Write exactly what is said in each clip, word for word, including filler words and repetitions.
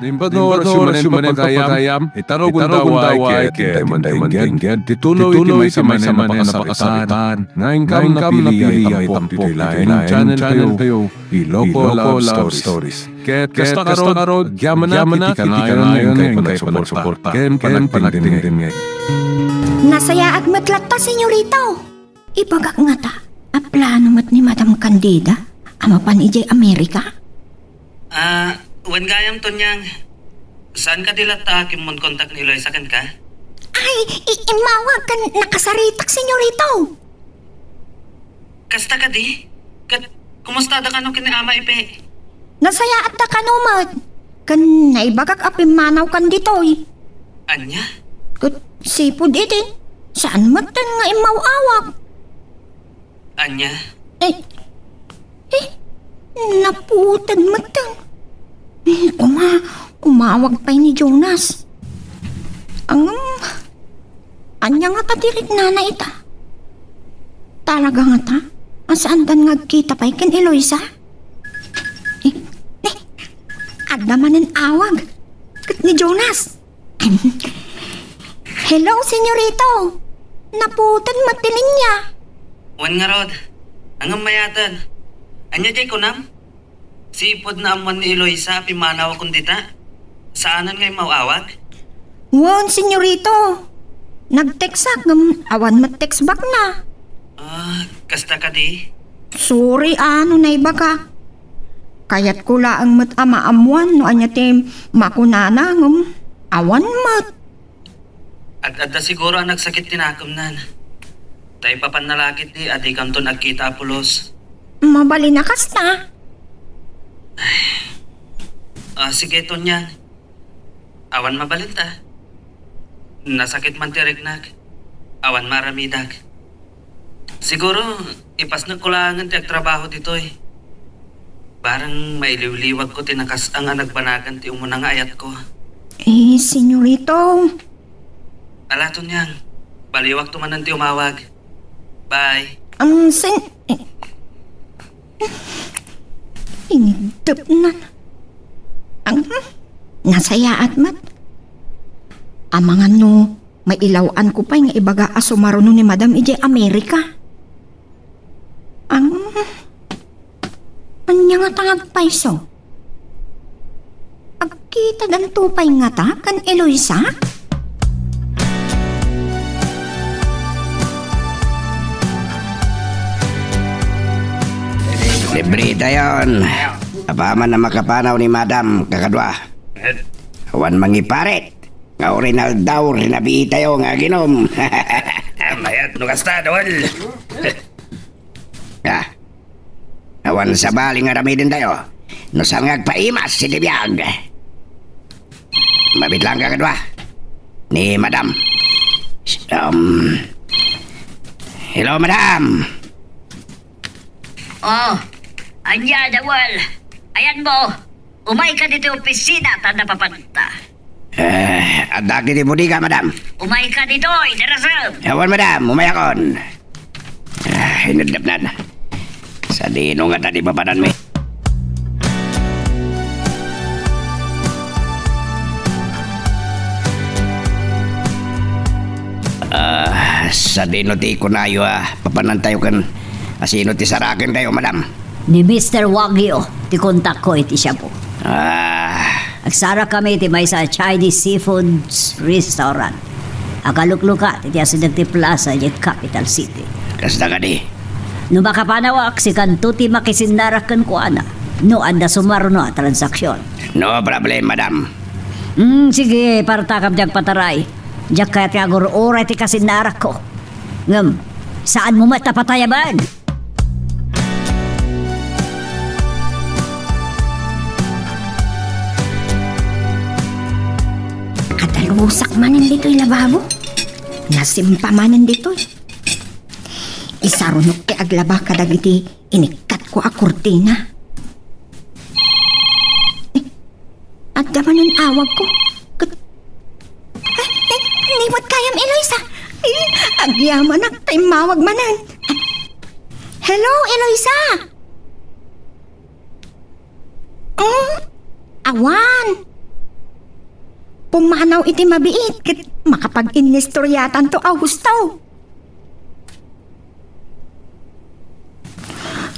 Impano oras manen papagayam, itarugon dawa ay ket intay manen ingged ti tunaw iti maysa manen a pakasaritaan nga inkam napili ay tampok iti laeng channel tayo, Iloko Love Stories. Ket kasta ngarud, agyamanak iti kanayon nga inkay panagsuporta ken panagdengdengngeg. Nasayaat met latta, Senyorito. Ibagak ngata a plano met ni Madam Candida a mapan idiay Amerika? Ah, wen gayam, Tonyang. Saan kadi latta a kimmunkontak ni Eloisa kenka? Ay, i-, immawag ken nakasaritak, Senyorito. Kasta kadi? Ket kumusta da kano ken ni Ama Ipe? Nasayaat da kano met. Ken naibagak a pimmanaw kan ditoy. Ania? Ket sipud idi, saan metten nga immaw-awag. Ania? Eh, eh, naputed metten. Eh, kuma-, umawag pay ni Jonas. Ang, ania ngata ti riknana ita? Talaga ngata a saandan nga agkita pay ken Eloisa? Eh, eh, adda manen awag. Ket ni Jonas. Hello, Senyorito. Naputed met ti linia. Wen ngarud, ngem mayaten. Ania diay kunam? Sipud naammuan ni Eloisa a pimmanawakon dita? Saanen nga immaw-awag? Wen, Senyorito. Nag-textak ngem awan met text back na. Ah, kasta kadi? Sorry a no naibagak. Kayatko laeng met a maammuan no ania ti makunana ngem awan met. Ad-adda siguro a nagsakit ti nakemnan. Ta ipapanna la ketdi a dikanton agkita a pulos. Mabalin a kasta? Ah, sige, Tonyang. Awan mabalinta. Nasakit man ti riknak. Awan maaramidak. Siguro, ipasnekko laengen ti agtrabaho ditoy. Bareng mailiwliwagko ti nakas-ang a nagbanagan ti umuna nga ayatko. Eh, Senyorito. Ala, Tonyang, baliwakto manen ti umawag. Bye. Ang sen-, eh, inigdepnan. Ang, nasayaat met. Amangan no, mailaw-anko pay nga ibaga a sumaruno ni Madam idiay Amerika. Ang, ania ngata nga agpayso? Agkitadanto pay ngata ken Eloisa? Libre tayon. Apaman a makapanaw ni Madam, kakadua. Awan mangiparit. Nga uray naldaw, rinabii tayo nga aginom. Ah, mayat no kasta, Dawal. Ah, awan sabali nga aramiden tayo. No saan nga agpaimas iti biag. Mabit lang kakadua. Ni Madam. Um, hello, Madam. Oh, ania, Dawal? Ayanmo, umayka ditoy opisina ta napapanta. Eh, adda ditoy bodega, Madam? Umayka ditoy, darasem. Awan, Madam, umayakon. Ah, inigdepnan. Sadino ngata ti papananmi? Ah, sadino ti kunayo a papanantayo ken asino ti sarakentayo, Madam? Ni Mister Wagyu ti kontakko iti Shabu. Ah. Agsarakami iti maysa a Chinese seafoods restaurant. Akaluklukat iti asideg ti plaza idiay capital city. Kasta kadi? No makapanawak, sikanto ti makisinnarak kenkuana no adda sumaruno a transaksyon. No problem, Madam. Hmm, sige, partakam ti agpataray. Diak kayat nga agur-uray ti kasinnarakko. Ngem, saanmo met a patayaben? Nadalusak manen ditoy lababo. Nasimpa manen ditoy. Isarunok ti aglaba kadagiti inikkatko a kurtina. Adda manen awagko. Ket, ay, ay, ni met gayam, Eloisa. Ay, agyamanak ta immawag manen. Hello, Eloisa! Hmm? Awan. Pumanaw iti mabiit ket makapag-innistoryatanto a husto.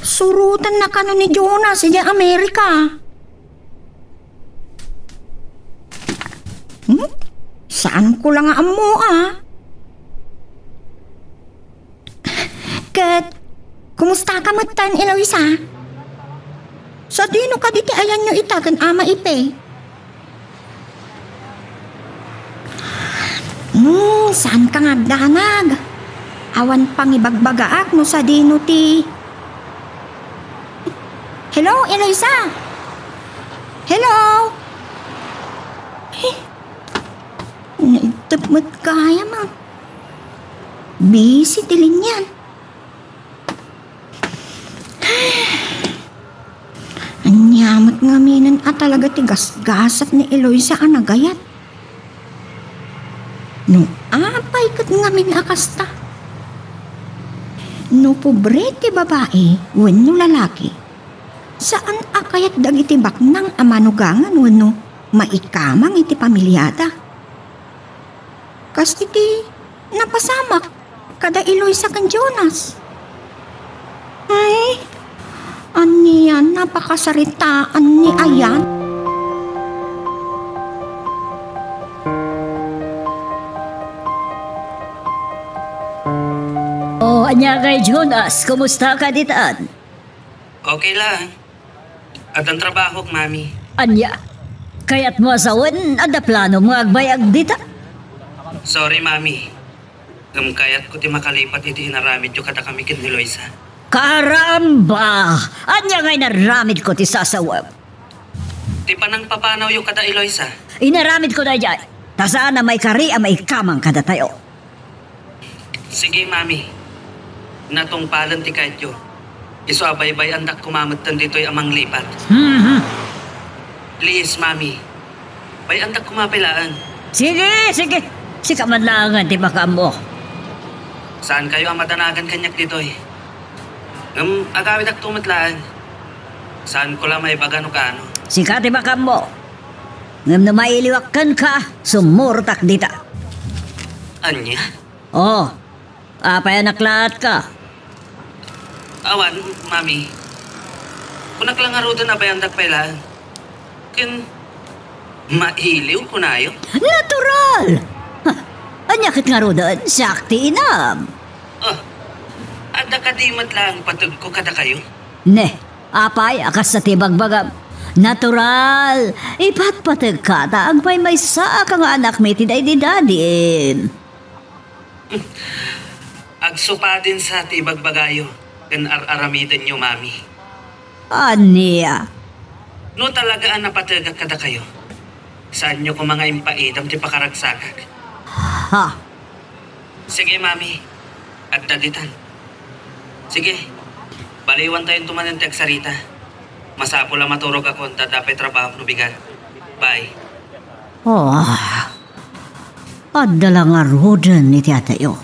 Surotenna kano ni Jonas idiay Amerika. Hmm? Saanko la nga ammo, a? Ket, kumustaka metten, Eloisa? Sadino kadi ti ayanyo ita ken Ama Ipe? Hmm, saanka nga agdanag? Awan pangibagbagaak no sadino ti... Hello, Eloisa? Hello? Eh, naibtep met gayam, a. Busy ti linian. Ania met ngaminen a talaga ti gasgasat ni Eloisa a nagayat? No apay ket ngamin a kasta? No pobre ti babai wenno lalaki, saan a kayat dagiti baknang a manugangan wenno maikamang iti pamiliada. Kas iti napasamak kada Eloisa ken Jonas. Ay, ania napakasaritaan ni ayan? O, ania ngay, Jonas? Kumusta ka ditan? Okay lang. Addan trabahok, Mami. Ania? Kayatmo a sawen, adda planom nga agbayag dita? Sorry, Mami. Ngem kayatko ti makalipat iti inaramidyo kadakami ken Eloisa. Karamba! Ania nga inaramidko ti sasawem? Ti panangpapanawyo kada Eloisa. Inaramidko daydiay. Ta saan a maikari a maikamang kadatayo. Sige, Mami. Natungpalen ti kayatyo. Isu a baybay-andak koma metten ditoy a manglipat. Mhm. Please, Mami. Bay-andak koma pay laeng. Sige, sige. Sika man laengen ti makaammo. Saankayo a madanagan kaniak ditoy. Ngem agawidakto met laeng. Saanko la maibaga no kaano. Sika ti makaammo. Ngem no mailiwak kenka, sumurotak dita. Ania? Oh, apay a naklaatka? Awan, Mami. Kunak la ngaruden a bay-andak pay laeng. Ken mailiw, kunayo? Natural! Ha, ania ket ngaruden, siak ti inam. Oh, adda kadi met laeng pategko kadakayo? Ne, apay a kasta ti ibagbagam? Natural! Ipatpategka ta agpaymaysaak nga anakmi ti daydi dadim. Agsupadin sa ti ibagbagayo ken ar-aramidenyo, Mami. Ania? No talaga a napategak kadakayo, saanyo koma nga impaidam ti pakaragsakak. Ha? Sige, Mami. Adda ditan. Sige. Baliwantayonto manen ti agsarita. Masapul a maturogakon ta adda pay trabahok no bigat. Bye. Oh, adda la ngaruden iti atayo.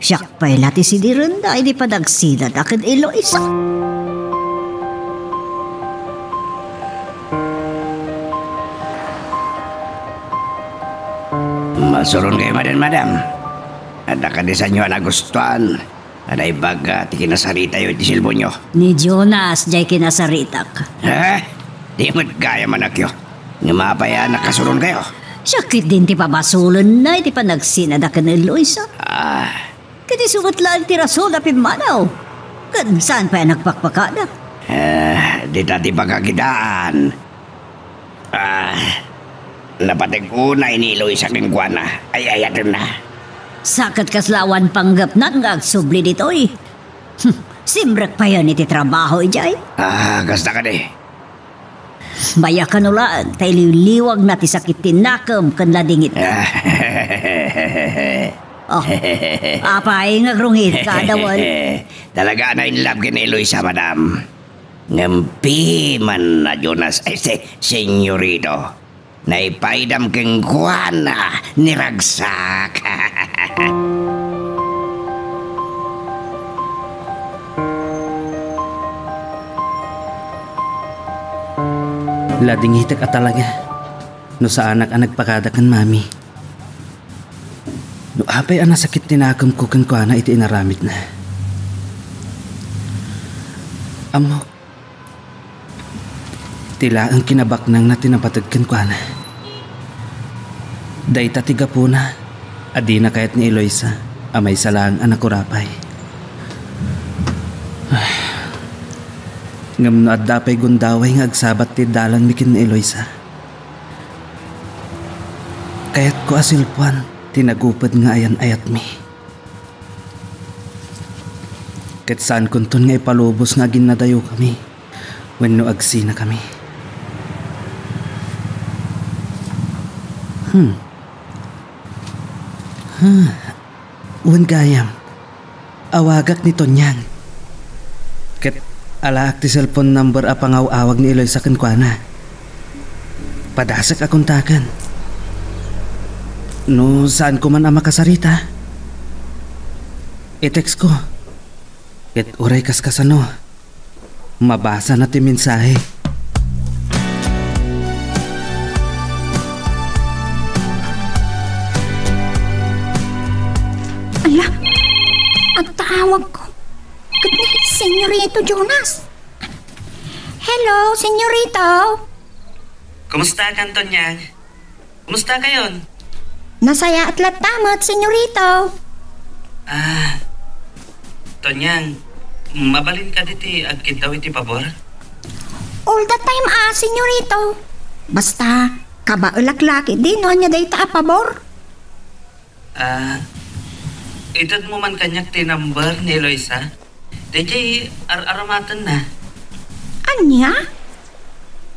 Siak pay la ti sidirenda idi panagsinada ken Eloisa. Masuronkayo manen, madam. Adda kadi saanyo a nagustuan a naibaga ti kinasaritayo iti cellphoneo? Ni Jonas diay kinasaritak. Ha? Di met gayam, anakyo. Ngem apay a nakasuronkayo? Siak ketdin ti pabasolenna iti panagsinada ken Eloisa. Ah. Ket isu met laeng ti rason a pimmanaw. Ken saan pay a nagpakpakada? Eh, dita ti pagkakitaan. Ah, napateg unay ni Eloisa kenkuana. Ay-ayatenna. Sa ket kasla awan panggepna nga agsubli ditoy. Hmm, simrek payen iti trabaho idiay. Ah, kasta kadi. Mayakano laeng ta iliwliwagna ti sakit ti nakem ken ladingitna. Oh, apay nga agrungitka, Dawal? Talaga a na-in love ken ni Eloisa, madam. Ngem piman a Jonas, ay, si, senyorito. Naipaidam kenkuana ni ragsak. Ladingitek a talaga. no saanak a nagpakada ken Mami. No apay a nasakit ti nakemko kenkuana iti inaramidna. Ammok, ti laeng kinabaknangna ti napateg kenkuana. Dayta ti gapuna a dina kayat ni Eloisa a maysa laeng a nakurapay. Ngem no adda pay gundaway nga agsabat ti dalanmi ken ni Eloisa, kayatko a silpuan ti naguped nga ayan-ayatmi. Ket saankonton nga ipalubos nga aginnadayokami wenno agsinakami. Hmm. Huh. Wen gayam, awagak ni Tonyang. Ket alaak ti cellphone number a pangaw-awag ni Eloisa kenkuana. Padasek a kontaken. No saanko man a makasarita, i-text ko. Ket uray kaskasano, mabasana ti mensahe. Ala, adda awagko. Ket ni Senyorito Jonas. Hello, Senyorito. Kumusta, Tonyang? Kumusta kayon? Nasayaat latta met, Senyorito. Ah, Tonyang, mabalin kadi ti agkiddaw iti pabor? All the time, ah, Senyorito. Basta, kabaelak la ketdi no ania dayta a pabor. Ah, itedmo man kaniak ti number ni Eloisa. Daydiay ar-aramatenna. Ania?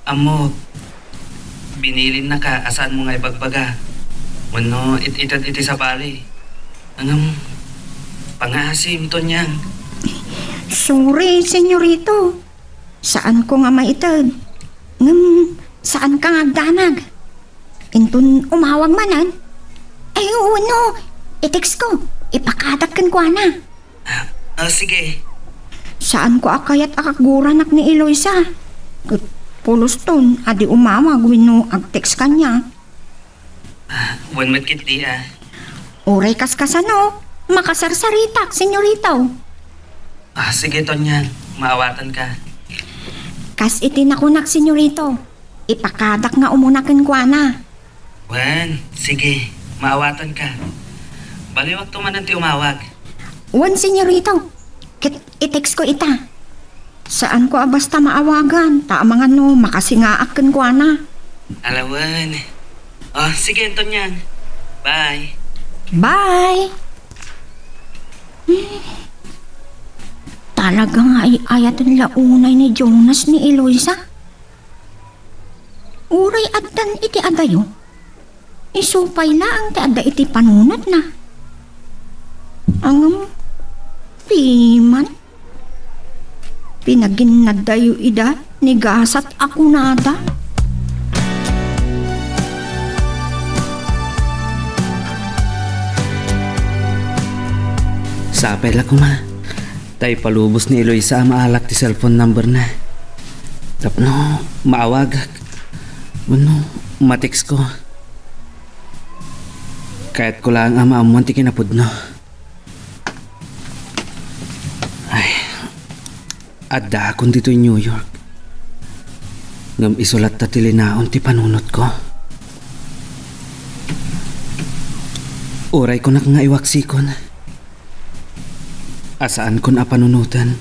Ammok, binilinnaka a saanmo nga ibagbaga wenno it-ited iti sabali. Ngem, pangaasim, Tonyang. Sorry, Senyorito. Saanko nga maited. Ngem, saanka nga agdanag. Inton umawag manen, ay, wenno, i-text ko, ipakadak kenkuana. Ah, ah, sige. Saanko a kayat a kaguranak ni Eloisa. Ket puloston a di umawag wenno ag-text kaniak. Ah, wen met ketdi, ah. Uray kaskasano, makasarsaritak, Senyorito. Ah, sige, Tonyang. Maawatanka. Kas iti nakunak, Senyorito, ipakadak nga umuna kenkuana. Wen, sige, maawatanka. Baliwakto manen ti umawag. Wen, Senyorito. Ket i-text ko ita. Saanko a basta maawagan, ta amangan no makasingaak kenkuana. Ala wen. Oh, sige, Tonyang. Bye. Bye. Talaga nga ay-ayaten la unay ni Jonas ni Eloisa. Uray addan iti adayo, isu pay laeng ti adda iti panunotna. Ngem, piman, pinaginnaddayo ida ni gasat a kunada. Sapay la koma, ta ipalubos ni Eloisa a maalak ti cellphone number na. Tapno maawagak wenno ma-text ko. Kayatko laeng a maammuan ti kinapudno. Ay, addaakon ditoy New York. Ngem isu latta ti linaon ti panunotko. Uray kunak nga iwaksikon a saankon a panunoten,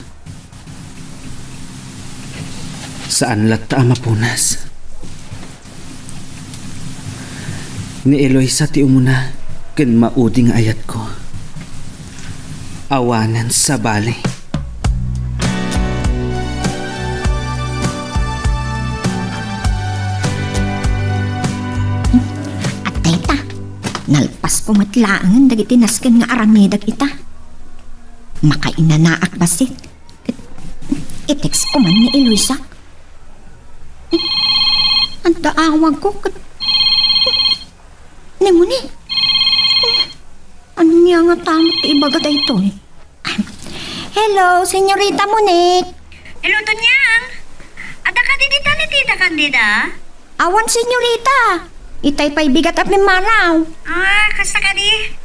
saan latta a mapunas. Ni Eloisa ti umuna ken maudi nga ayatko. Awanen sabali. Adda ita, nalpasko met laengen dagiti nasken nga aramidek ita. Makainanaak bassit. I-text ko man ni Eloisa. Adda awagko ket ni Moni. Ania ngata met ti ibaga daytoy? Hello, Senyorita Monique. Hello, Tonyang. Adda kadi dita ni Tita Candida? Awan, Senyorita. Itay pay bigat a pimmanaw. Ah, kasta kadi?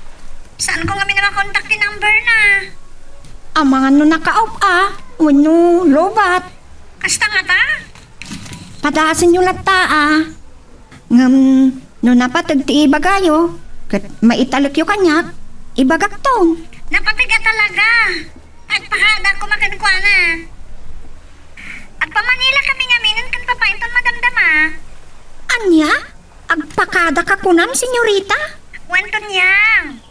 Saanko ngamin a makontak ti number na? Amangan no nakaoff a, wenno lowbat. Kasta ngata? Padasenyo latta a. Ngem no napateg ti ibagayo, ket maitalekyo kaniak, ibagakton. Napateg a talaga. Agpakada koma kenkuana. Agpa-Manila kami ngamin ken Papa inton madamdama. Ania? Agpakadaka kunam, senyorita? Wen, Tonyang.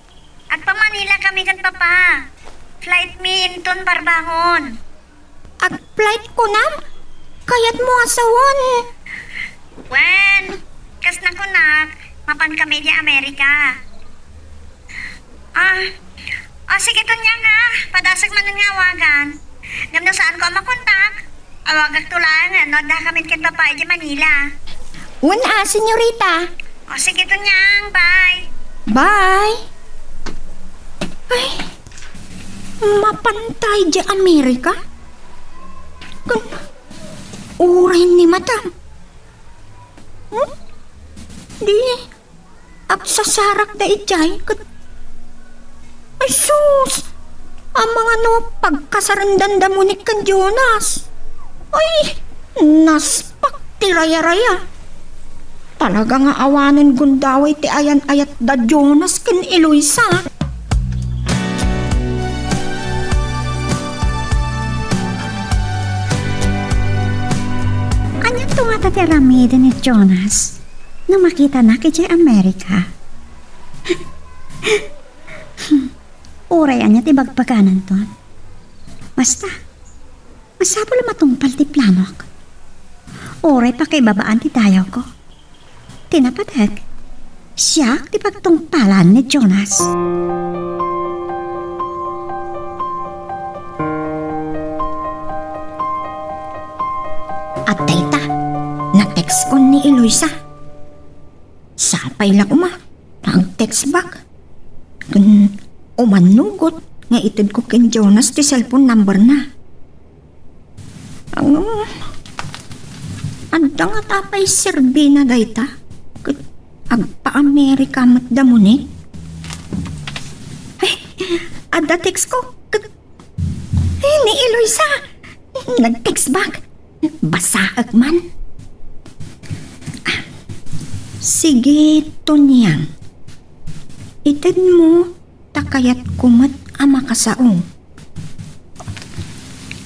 Agpa-Manila kami ken Papa. Flight mi inton Parbangon. Ag-flight kunam? Kayatmo a sawen? Wen, kas nakunak, mapan kami idiay Amerika. Ah, ah, sige, Tonyang, ha? Padasek manen nga awagan. Ngem no saanko a makontak, awagakto laeng no adda kami ken Papa idiay Manila. Wen a, senyorita. O, sige, Tonyang. Bye. Bye. Ay, mapantay di Amerika? Kun, uray ni madam. Hmm? Di, agsasarak da idiay, ket, ay sus! Amangan no pagkasarendanda Monique ken Jonas. Ay, naspak ti rayaraya. Talaga nga awanen gundaway ti ayan-ayat da Jonas ken Eloisa. Ania to ngata ti aramiden ni Jonas no makitanak idiay Amerika? Uray ania ti bagbagananton. Basta, masapul a matungpal ti planok. Uray pakaibabaan ti dayawko. Ti napateg, siak ti pagtungpalan ni Jonas. At dayta, na-textkon ni Eloisa. Sapay la koma ta ag-text back. Ken umannugot nga itedko ken Jonas ti cellphone number na. Ngem, adda ngata pay serbina dayta? Ket agpa-Amerika met da Monique? Ay, adda textko. Ket, ay, ni Eloisa. Nag-text back. Basaek man. Ah, sige, Tonyang. Itedmo ta kayatko met a makasao.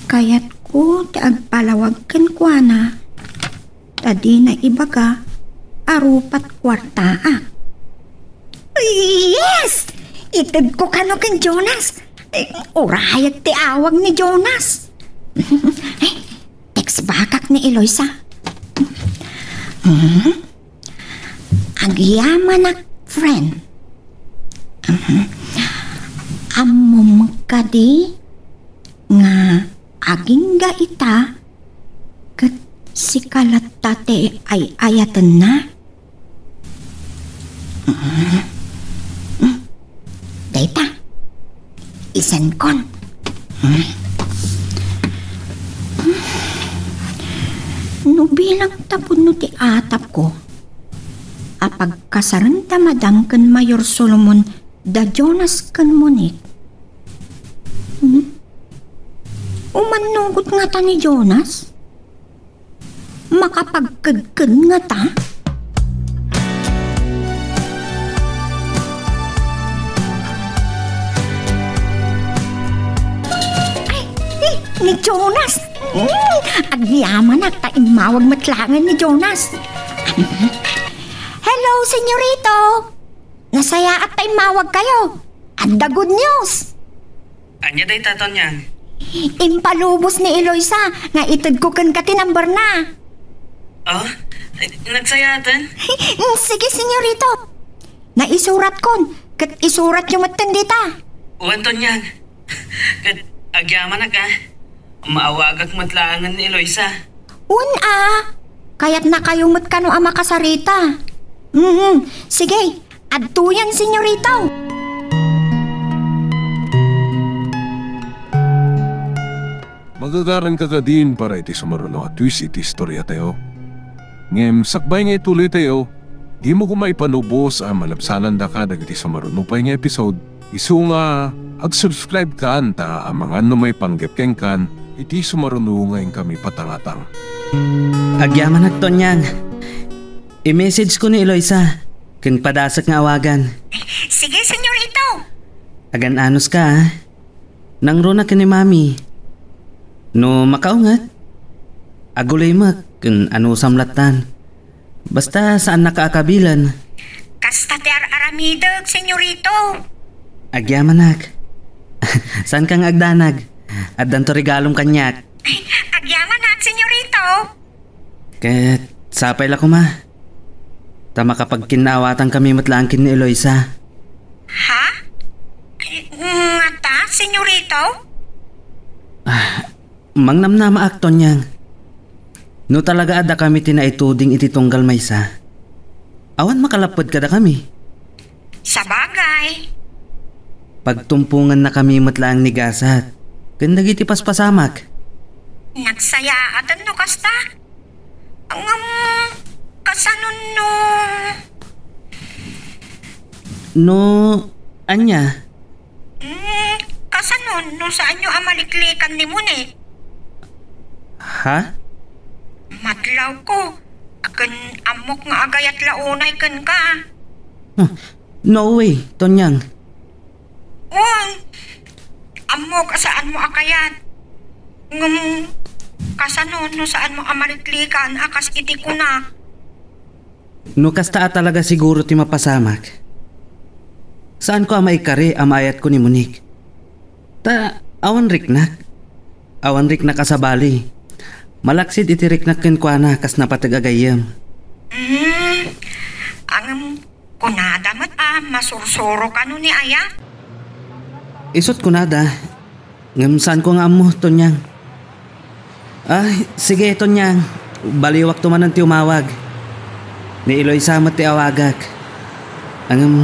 Kayatko ti agpalawag kenkuana ta dina ibaga a rupat kuartaak. Yes! Itedko kano ken Jonas. Eh, urayek ti awag ni Jonas. Eh, text backak ni Eloisa. Hmm? Agyamanak, friend. Mhm. Ammom kadi nga agingga ita ket sika latta ti ay-ayatenna? Mhm. Dayta, isenkon. No bilang tapno ti atapko a pagkasarenta madam ken Mayor Solomon da Jonas ken Monique. Hmm? Umannugot ngata ni Jonas? Makapagkedked ngata? Ay, eh, ni Jonas! Mm, agyamanak ta immawag met laengen ni Jonas. Hello, senyorito! Nasayaat ta immawag kayo. Adda good news! Ania dayta, Tonyang? Impalubos ni Eloisa nga itedko kenka ti number na. Oh? Nagsayaaten? Mm, sige, senyorito. Naisuratkon, ket isuratyo metten dita. Wen, Tonyang. Ket agyamanak a. Maawagak met laengen ni Eloisa. Wen a, kayatnakayo met kano a makasarita. Mm, sige, adtoyen, senyorito. Magagaranka kadin para iti sumaruno a twist iti istoriatayo. Ngem sakbay nga ituloytayo, Dimo koma ipanubos a malabsanandaka dagiti sumaruno pay nga episode, isu nga ag-subscribe kan ta amangan no maipanggep kenkan iti sumaruno nga inkami patangatang. Agyamanak, Tonyang. I-message ko ni Eloisa, ken padasek nga awagan. Sige, senyorito. Agan-anos ka, ah. Nangruna ken ni Mami. No makaunget, aguleymek ken anusam lattan. Basta saannaka a kabilen. Kasta ti ar-aramidek, senyorito. Agyamanak. Saanka nga agdanag. Addanto regalom kaniak. Agyamanak, senyorito. Ket sapay la koma. Ta makapagkinnaawatankami met laeng ken ni Eloisa. Ha? Ngata, senyorito? Ah, mangnamnamaak, Tonyang. No talaga addakami ti naituding iti tunggal maysa, awan makalapped kadakami. Sabagay. Pagtumpongannakami met laeng ni gasat ken dagiti paspasamak. Nagsayaaten no kasta. Ngem, kasano no? No, ania? Mm, kasano no saanyo a maliklikan ni Monique? Ha? Madlawko, ken ammok nga agayat la unay kenka. Huh, no way, Tonyang. Wen, ammok a saanmo a kayat. Ngem, kasano no saanmo a maliklikan a kas iti kuna? No kasta a talaga siguro ti mapasamak, saanko a maikari a maayatko ni Monique. Ta awan riknak. Awan riknak a sabali. Malaksid iti riknak kenkuana kas napateg a gayyem. Mm, ngem, kunada met a masursuro kano ni aya? Isut' kunada, ngem saanko nga ammo, Tonyang. Ah, sige, Tonyang. Baliwakto manen ti umawag. Ni Eloisa met ti awagak. Ngem,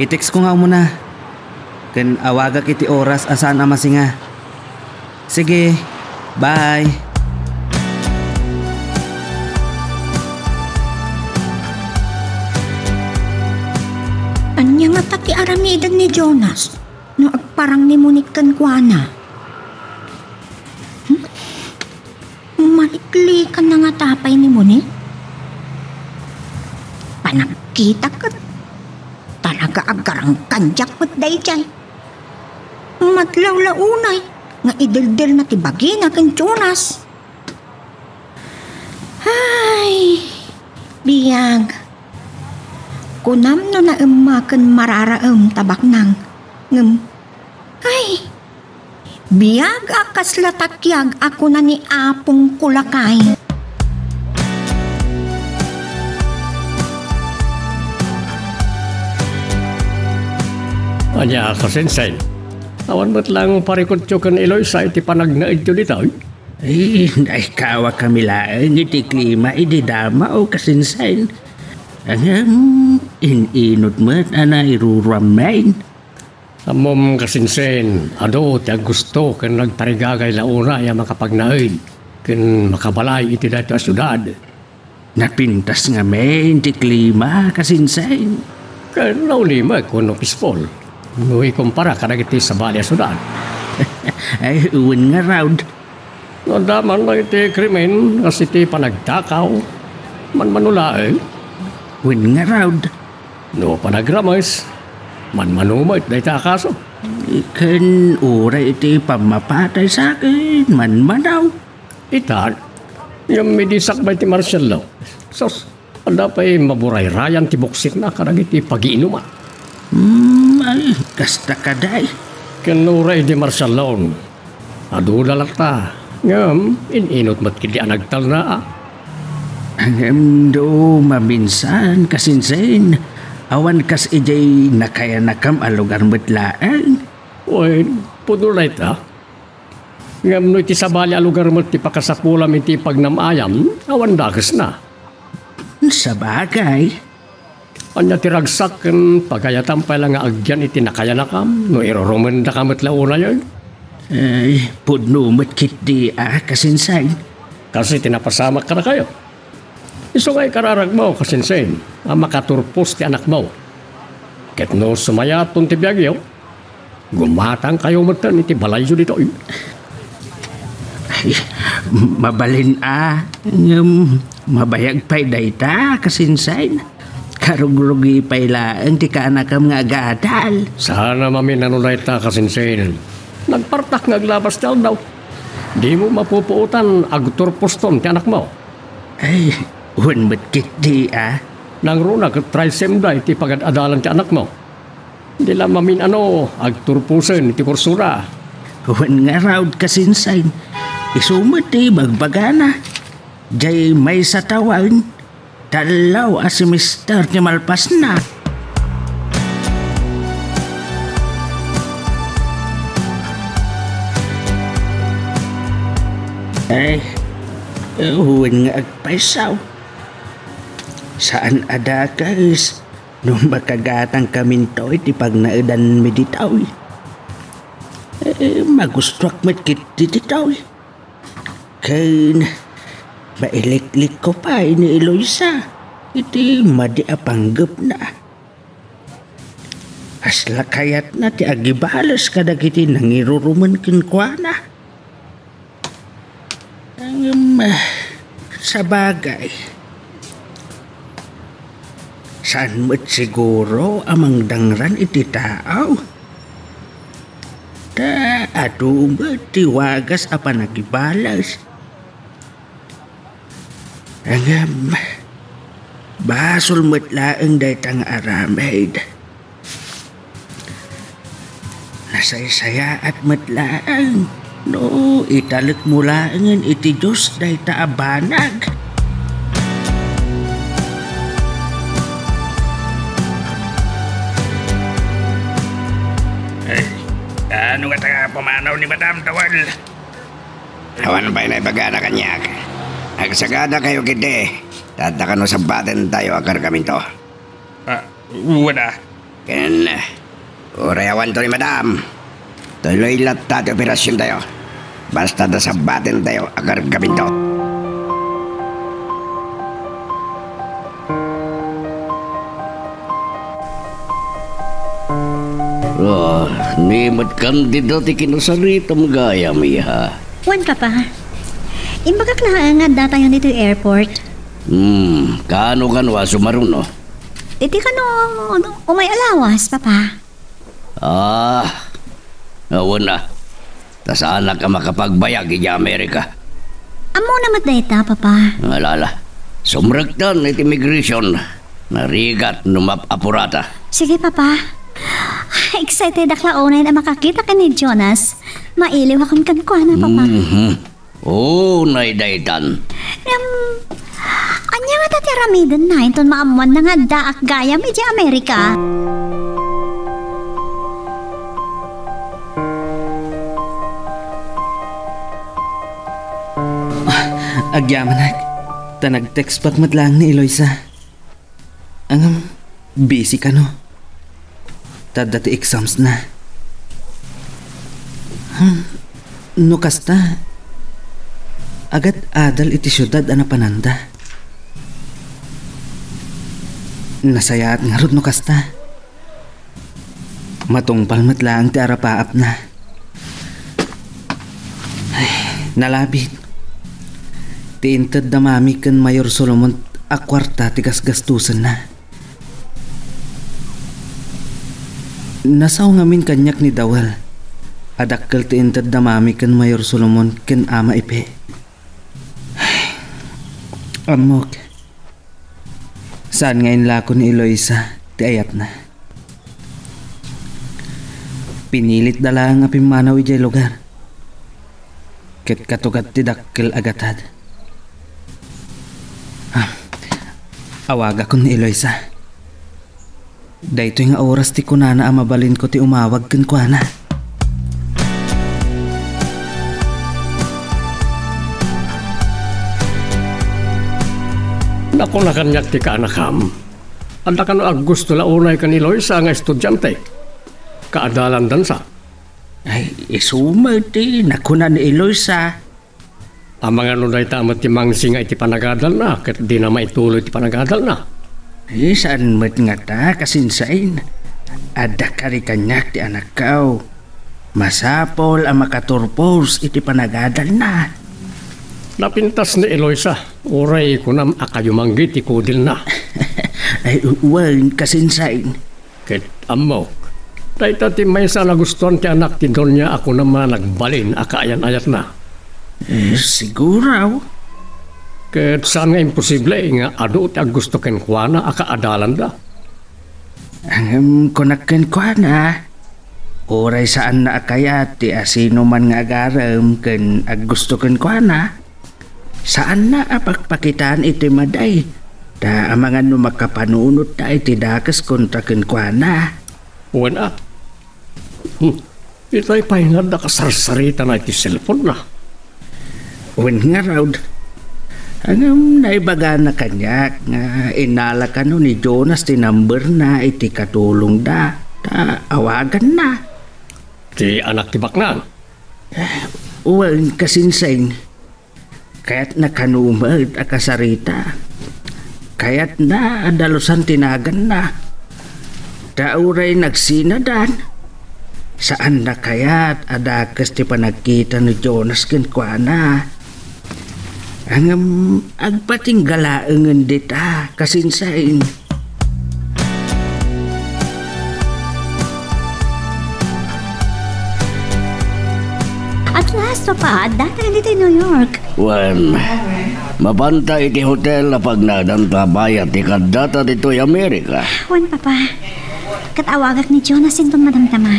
i-text ko nga umuna. Ken awagak iti oras a saan a masinga. Sige, bye. Ania ngata ti aramiden ni Jonas no agparang ni Monique kenkuana? Hmm? Maliklikanna ngata pay ni Monique? Panagkitak ket talaga a garangkandiak met daydiay. Madlaw la unay nga ideldelna ti bagina ken Jonas. Ay, biag. Kunam no naemma ken mararaem ta baknang. Ngem, ay, biag a kasla takiag a kuna ni Apongko lakay. Ania, kasinsen? Awan met laeng parikutyo ken Eloisa iti panagnaedyo ditoy? Ay, naikawakami laeng iti klima idi dama, o kasinsen. Ngem, in-inut met a nairuruammin. Ammom, kasinsen, adu ti aggusto ken nagtarigagay la unay a makapagnaed ken makabalay iti daytoy a siudad. Napintas ngamin ti klima, kasinsen. Ken naulimek wenno peaceful no ikumpara kadagiti sabali a siudad? Ay, wen ngarud. No adda man dagiti krimen kas iti panagtakaw, manmano laeng. Wen ngarud. No panagrames, manmano met dayta a kaso. Ken uray iti pammapatay sa akin, manmano. Itan, ngem idi sakbay ti martial law, sus, adda pay maburayrayan ti buksikna kadagiti pagiinuman. Hmm, ay, kasta kadi. Ken uray idi martial law, adu da latta, ngem in-inut met ketdi a nagtalna. Ngem no maminsan, kasinsen, awan kas idiay nakayanakam a lugar met laeng. Wen, pudno dayta. Ngem no iti sabali a lugar met ti pakasapulam iti pagnam-ayam, awan dakesna. Sabagay. Ania ti ragsak ken pagayatam pay la nga agyan iti nakayanakam no irurumendaka met la unayen? Ay, pudno met ketdi a, kasinsen. Kas iti napasamak kadakayo. Isu nga ikararagmo, kasinsin, a makaturpos ti anakmo. Ket no sumayaton ti biagyo, gumatangkayo metten iti balayyo ditoy. Ay, mabalin a, ngem mabayag pay dayta, kasinsin. Karugrugi pay laeng ti kaanakam nga agadal. Saan a mamin-ano dayta, kasinsin. Nagpartak nga aglabas ti aldaw. Dimo mapupuotan, agturposton ti anakmo. Ay, wen met ketdi a. Nangruna ket trisem da iti pagad-adalan ti anakmo. Di la mamin-ano, agturposen iti kursora. Wen ngarud, kasinsin. Isu met ti ibagbagana. Diay maysa tawen, tallo a semester ti malpasna. Ay, wen nga agpaysaw. Saan a dakes no makagatangkaminto iti pagnaedanmi ditoy. Eh, magustuak met ketdi ditoy. Ken mailiklikko pay ni Eloisa iti madi a panggepna. Kasla kayatna ti agibales kadagiti nangirurumen kenkuana. Ngem, sabagay, saan met siguro a mangdangran iti tao. Ta adu met ti wagas a panagibales. Ngem, basol met laeng dayta nga aramid. Nasaysayaat met laeng no italekmo laengen iti Dios dayta a banag. Ay, ano nga ta pumanaw ni Madam Tawal? Awan pay naibagana kaniak. Agsagadakayo ketdi, ta adda kano sabbatentayo a kargaminto. Ah, wen a. Ken, uray awanto ni Madam, tuloy latta ti operasiontayo. Basta adda sabbatentayo a kargaminto. Ah, ni met kandida ti kinasaritam gayam, iha. Wen, Papa. Imbagak laeng nga addatayon ditoy airport. Hmm, kaano-kano a sumaruno? Iti kano, umay a lawas, Papa. Ah, awan a. Ta saanak a makapagbayag idiay Amerika. Ammona met dayta, Papa. Alala. Sumrektan iti immigration. Narigat no map-apurata. Sige, Papa. Excitedak la unay a makakita ken ni Jonas. Mailiwakon kenkuana, Papa. Mhm. Unay daytan. Ngem, ania ngata ti aramidenna inton maammoanna nga addaak gayam idiay Amerika? Agyamanak, ta nag-textback met laeng ni Eloisa. Ngem, busy kano? Ta adda ti exams na. Hmm, no kasta, agad-adal iti siudad a napananda. Nasayaat ngarud no kasta. Matungpal met laeng ti arapaapna. Ay, nalabit. Ti inted da Mami ken Mayor Solomon a kuarta ti gasgastosenna. Nasaw ngamin kaniak ni Dawel a dakkel ti inted da Mami ken Mayor Solomon ken Ama Ipe. Ay, ammok. Saan nga inlako ni Eloisa ti ayatna. Pinilitda laeng a pimmanaw idiay lugar. Ket katugat ti dakkel a gatad. Ah, awagakon ni Eloisa. Daytoy nga oras ti kunana a mabalinko ti umawag kenkuana. Nakuna kaniak ti kaanakam, adda kano a gusto la unay ken ni Eloisa nga estudiante? Kaadalandansa. Ay, isu met ti nakuna ni Eloisa. Amangan no dayta met ti mangsinga iti panagadalna ket dina maituloy ti panagadalna. Eh, saan met ngata, kasinsain. Adda kari kaniak ti anakko. Masapul a makaturpos iti panagadalna. Napintas ni Eloisa, uray kunam a kayo manggi ti kudilna. Ay, wen, kasinsain. Ket ammok, dayta ti maysa a nagustuan ti anak ti Doña a kunam a nagbalin a kaayan-ayatna. Eh, siguro. Ket saan nga imposible nga adu ti aggusto kenkuana a kaadalanda. Ngem kunak kenkuana, uray saanna a kayat ti asinoman nga agarem ken aggusto kenkuana, saanna a pakpakitaan iti madi, ta amangan no makapanunot ta iti dakes kontra kenkuana. Wen a. Hmm. Itay pay nga adda kasarsaritana iti cellphone-na. Wen ngarud, ngem naibagana kaniak nga innala kano ni Jonas ti number-na iti katulongda, ta awaganna. Ti anak ti baknang? Wen, kasinsain. Kayatna kano met a kasarita. Kayatna a dalusan ti naganna. Ta uray nagsinadan, saanna kayat a dakes ti panagkita ni Jonas kenkuana. Ngem agpatingga laengen dita, kasinsain. At last, Papa, adda tayo ditoy New York. Wen, mapanta iti hotel a pagnadanta bayat ti kaddata ditoy Amerika. Wen, Papa. Ket awagak ni Jonas inton madamdama.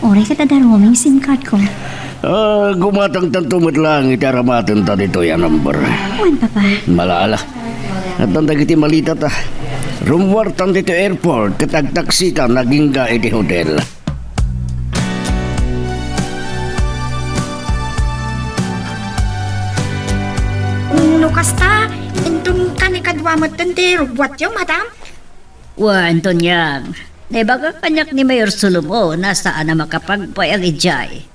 Uray ket adda roaming SIM card ko. Ah, gumatangtanto met laeng iti aramatenta ditoy a number. Wen, Papa. Malala. Addan dagiti malitata. Rummuartan ditoy airport ket agtaksita agingga iti hotel. No kasta, inton kanikadua metten ti rubbuatyo, madam? Wen, Tonyang, naibagak kaniak ni Mayor Solomon a saan a makapagbayag idiay.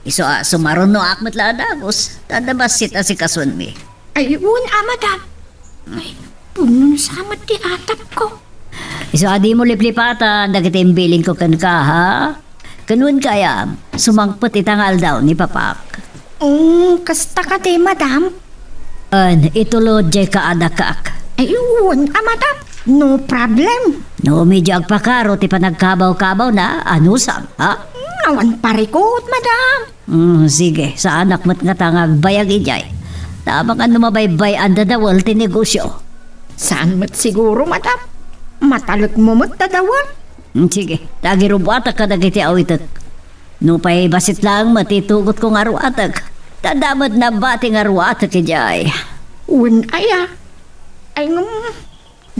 Isu a sumarunoak met la a dagus, ta adda bassit a asikasuenmi. Ay, wen a, madam. Ay, punong sa met ti atapko. Isu a dimo liplipatan dagiti imbilinko kenka, ha? Ken wen kayam, sumangpet ita nga aldaw ni Papak. Mm, kasta kadi, madam? Wen, itulod diay kaadakak. Ay, wen a, madam. No problem. No, medyo agpakaro ti panagkabaw-kabawna, anusam, ha? Mm, awan parikut, madam. Mm, sige, saanak met ngata nga agbayag idiay. Ta amangan no mabaybay-an dadawel ti negosio. Saan met siguro, madam? Matalekmo met dadawel. Mm, sige, ta agirubbuatak kadagiti awitek. Nupay bassit laeng met ti itugotko nga ruatek, ta adda met nabati nga ruatek idiay. Wen aya? Ay, ngem,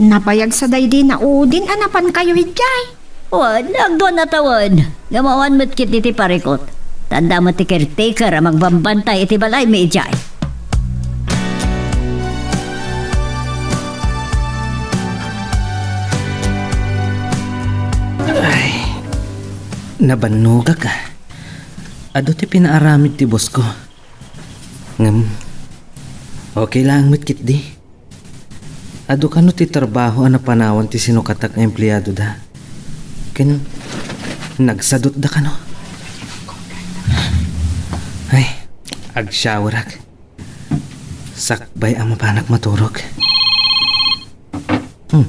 nabayag sa daydi naudin a napankayo idiay. Wen, agduan a tawen. Ngem awan met ketdi ti parikut. Ta adda met ti caretaker a magbambantay iti balaymi idiay. Ay, nabannogak, a. Adu ti pinaaramid ti boss ko. Ngem, okay laeng met ketdi. Adu kano ti trabaho a napanawan ti sinukatak nga empleadoda. Ken nagsadutda kano. Ay, agshowerak. Sakbay a mapanak maturog. Hmm.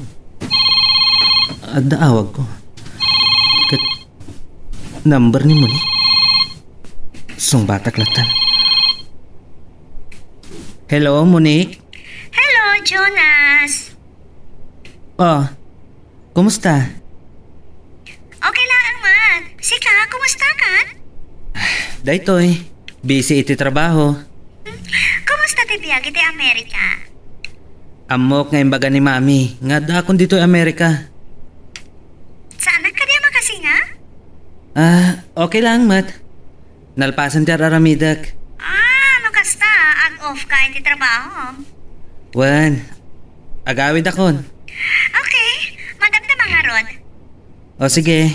Adda awagko. Ket number ni Monique. Sungbatak latta. Hello, Monique? Hello, Jonas. Oh, kumusta? Okay laeng man. Sika, kumusta ka? Daytoy, busy iti trabaho. Kumusta ti biag iti Amerika? Ammok nga imbaga ni Mami nga addaakon ditoy Amerika. Saanak kadi a makasinga? Ah, okay laeng met. Nalpasen ti ar-aramidek. Ah, no kasta, ag-off ka iti trabaho. Wen, agawidakon. Okay, madamdama ngarud. O sige,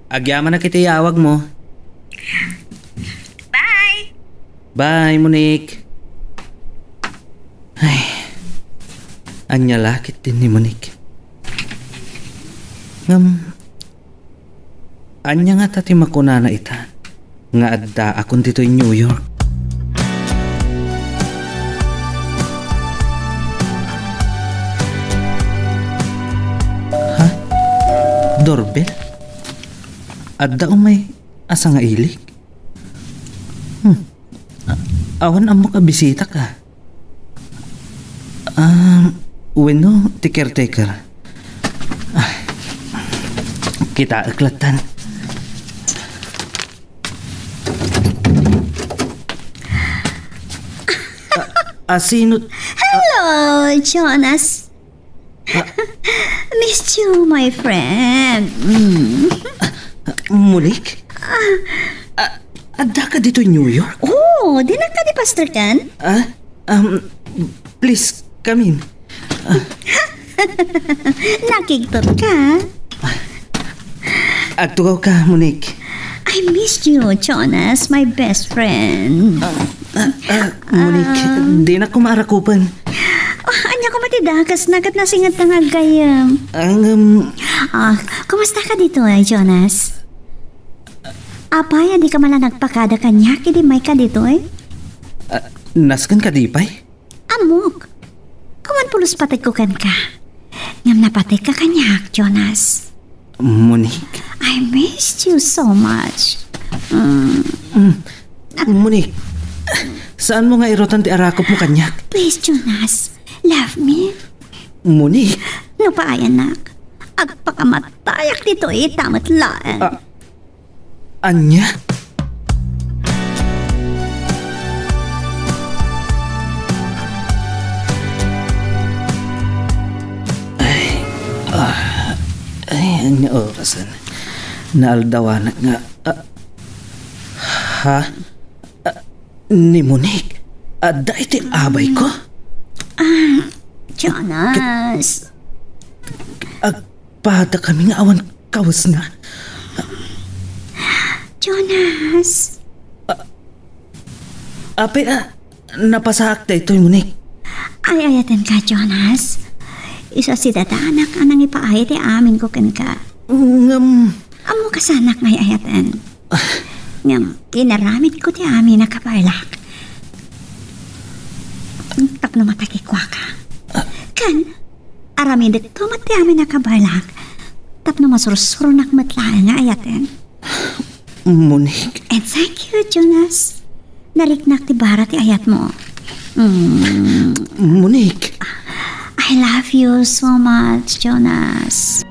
agyamanak iti iyawagmo. Bye! Bye, Monique. Ania la ketdin ni Monique? Ngem, ania ngata ti makunana ita nga addaakon ditoy New York? Ha? Doorbell? Adda umay a sangailik? Hmm. A-, awan ammok a bisita ka. Ah, wenno, ti caretaker. Ah, kitaek lattan. Ah, ah, sino? Hello, Jonas. Ah. Missed you, my friend. Mm. Ah, Monique? Ah, adda ka ditoy New York? Oh, dinak kadi, Pastor Ken? Ah, um, please, come in. Ah. Nakigtot ka? Agtugaw ka, Monique. I missed you, Jonas, my best friend. Ah, ah, Monique, ah, dinak ko maarakupan. Ah, ania koma ti dakes, nakat nasingat nga aggayyem. Ang, um, Ah, kumusta ka ditoy, Jonas? Apay a dika man la nagpakada kaniak idi mayka ditoy? Ah, nasken kadi pay? Ammok. Awan pulos pategko kenka. Ngem napategka kaniak, Jonas. Monique? I missed you so much. Mm. Mm. Monique, saanmo nga irutan ti arakupmo kaniak? Please, Jonas. Love me. Monique? Nupay, anak. Agpakamatayak ditoy ita met laeng. Ah, Ania? Ay, ah, ay, ania orasen? Naaldawanak nga, ah, ha? Ah, ni Monique, adda iti abay ko? Ah, Jonas. Ag-, Pada kami nga awan kawesna. Jonas. Apay, ah, napasaak daytoy, Monique. Ay-ayatenka, Jonas. Isu a sidadanak a nangipaay ti aminko kenka. Ngem, Ammo kasanak nga ay-ayaten. Ngem, inaramidko ti amin a kabaelak tapno matagikuaka. Ken, aramidekto met ti amin a kabaelak tapno masursuronak met laeng nga ayaten. Monique. And thank you, Jonas. Nariknak ti bara ti ayatmo. Mm. Monique. I love you so much, Jonas.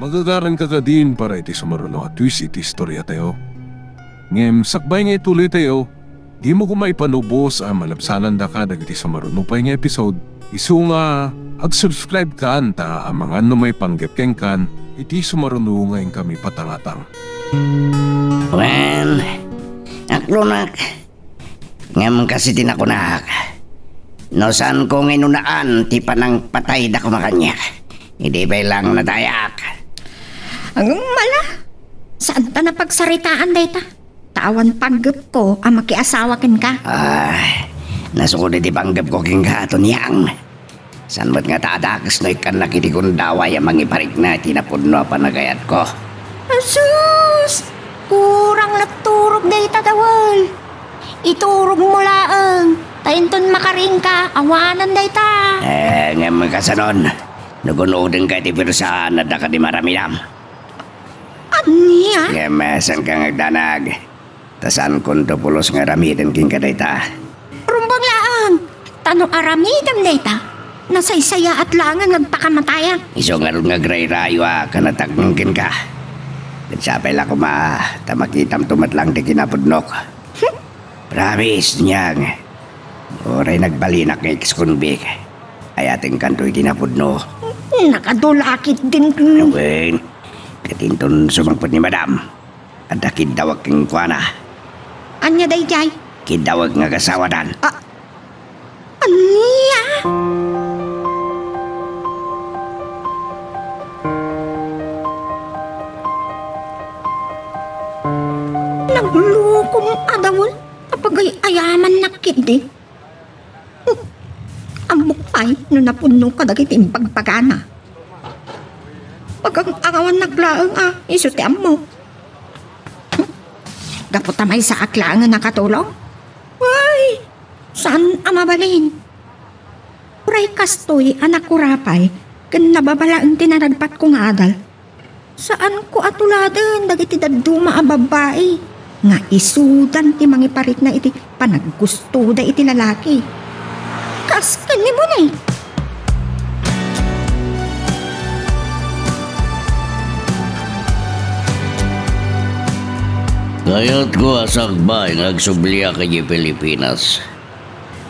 Magagaranka kadin para iti sumaruno a twist iti istoriatayo. Ngem sakbay nga ituloytayo, dimo koma ipanubos a malabsanandaka dagiti sumaruno pay nga episode. Isu nga, ag-subscribe kan ta amangan no maipanggep kenkan iti sumaruno nga inkami patangatang. Wen, aklonak, ngem kas iti nakunak, no saanko nga inunaan ti panangpatayda koma kaniak, idi pay laeng nadayak. Ngem ala, saanta a pagsaritaan dayta. Ta awan panggepko a makiasawa kenka. Ah, nasukod iti panggepko kenka, Tonyang. Saan met ngata a dakes no ikkannak iti gundaway a mangiparikna iti napudno a panagayatko? Asus! Kurang nagturog dayta, Dawel. Iturogmo laeng, ta inton makarinka, awanan dayta. Eh, ngem kasanon, no gun-odenka iti puersa, adda kadi maaramidam? Ania? Ngem, eh, saanka nga agdanag? Ta saankonto pulos nga aramiden kenka dayta. Rumbeng laeng, ta no aramidem dayta, nasaysayaat laeng nga agpakamatayam. Isu ngarud nga agrayrayo a kanatagmeng kenka. Ket sapay la koma, ta makitamto met laeng ti kinapudnok. Hmm? Promise, Nyang. Uray nagbalinak nga ex-convict, ayatenkanto iti napudno. Nakadulakit din. Wen, ket inton sumangpet ni Madam, adda kiddawek kenkuana. Ania daydiay? Kiddawek nga agasawadan. Ah, ania? Naglukom a Dawel. Pagay-ayamannak ketdi. Hmm. Ammok pay no napudno kadagiti imbagbagana. Pagangarawannak laeng a isu ti ammok. Hmm. Gapu ta maysaak laeng a nakatulong? Ay, saan a mabalin? Uray kastoy a nakurapay ken nababa laeng ti naragpatko nga adal. Saanko a tuladen dagiti dadduma a babbai nga isudan ti mangiparikna iti panaggustoda iti lalaki. Kas ken ni Moni. Kayatko a sakbay nga agsubliak idiay Pilipinas.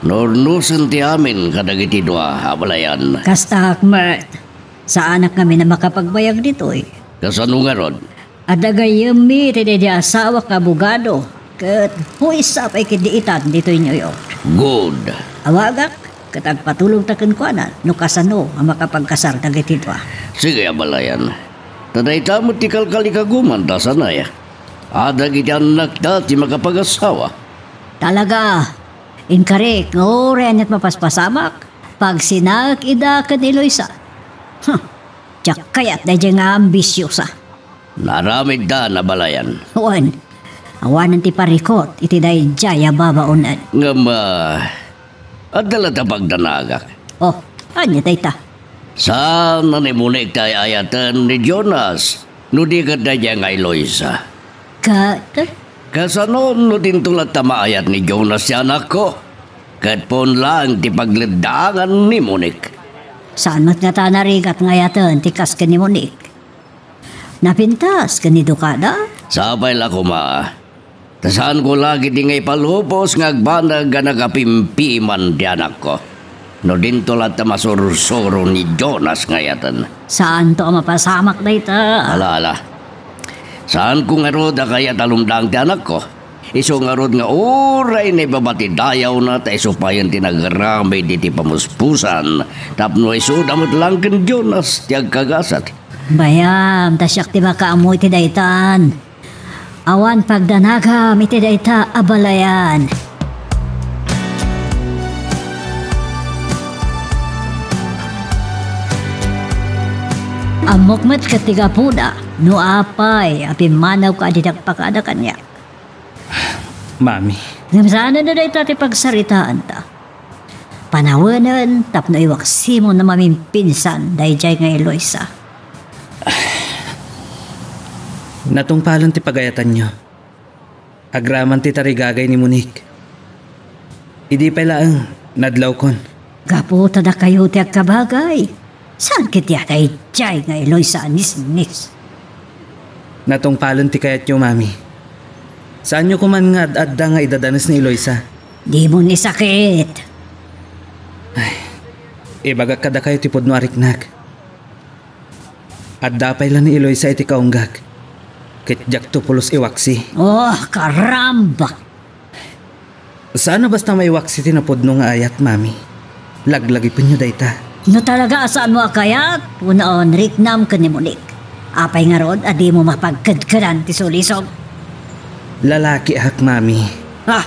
Nurnosen ti amin kadagiti dua, abalayan. Kastaak met. Saanak ngamin a makapagbayag ditoy. Kasano ngarud? Adda gayyemmi iti daydi asawak nga abogado, ket maysa pay ketdi itan ditoy New York. Good. Awagak, ket agpatulongta kenkuana no kasano a makapagkasar dagiti dua. Sige, abalayan. Ta dayta met ti kalkalikaguman ta sanay. Adda iti annakta ti makapagasawa. Talaga, inkarik nga uray ania't mapaspasamak, pagsinaek ida ken ni Eloisa. Huh, diak kayat daydiay nga ambisiosa. Naaramidta, abalayan. Wen, awanen ti parikut iti daydiay a babaonen. Ngem, ah, adda latta pagdanagak. Oh, ania dayta? Saan a ni Monique ti ay-ayaten ni Jonas no di ket daydiay nga Eloisa? Ket? Kasano no dinto latta maayat ni Jonas ti anakko? Ket pon laeng ti pagleddaangan ni Monique. Saan met ngata a narigat nga ayaten ti kas ken ni Monique? Napintas ken ni Dokada? Sapay la koma. Ta saanko la ketdi nga ipalubos nga agbanag a nagapimpiman ti anakko. No dinto latta masursuro ni Jonas nga ayaten. Saanto a mapasamak dayta. Ala, ala. Saanko ngarud a kayat a lumdaang ti anakko. Isu ngarud nga uray naibaba ti dayawna ta isu payen ti nagaramid iti pamuspusan tapno isuda met laeng ken Jonas ti agkagasat. Bayam, ta siak ti makaammo iti daytan. Awan pagdanagam iti dayta, abalayan. Ammok met ket ti gapuna no apay a pimmanawka a dinak pakada kaniak. Mami. Ngem saanen dayta ti pagsaritaanta. Panawenen tapno iwaksimon a mamimpinsan daydiay nga Eloisa. Natungpalen ti pagayatanyo. Agraman ti tarigagay ni Monique. Idi pay laeng, nadlawkon. Gapu ta dakayo ti agkabagay. Saan ketdi a daydiay nga Eloisa a nisnis? Natungpalen ti kayatyo, Mami. Saanyo koman nga ad-adda nga idadanes ni Eloisa? Dimo ni sakit. Ay, ibagak kadakayo ti pudno a riknak. Adda pay la ni Eloisa iti kaunggak. Ket diakto pulos iwaksi. Oh, karamba! Saan a basta maiwaksi ti napudno nga ayat, Mami. Laglagipenyo dayta. No talaga a saanmo a kayat, punawen riknam ken ni Monique. Apay ngarud a dimo mapagkedkedan ti sulisog? Lalakiak, Mami. Ah!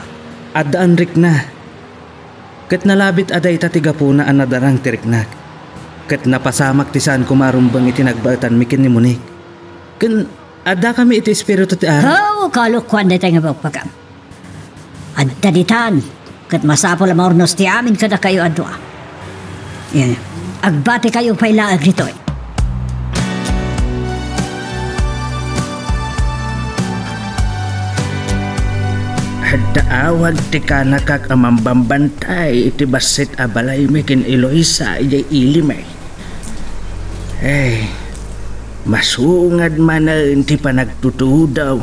Addaan rikna. Ket nalabit a dayta ti gapuna a nadarang ti riknak. Ket napasamak ti saan koma a rumbeng iti nagbaetanmi ken ni Monique. Ken addakami iti espiritu ti Apo. Oh, kalokoan dayta nga bagbagam. Adda ditan, ket masapul a maurnos ti amin kadakayo a dua. Yan. Agbatikayo pay laeng ditoy. Adda awag ti kanakak a mambambantay iti bassit a balaymi ken Eloisa idiay ilimi. Ay, masungad manen ti panagtutudaw.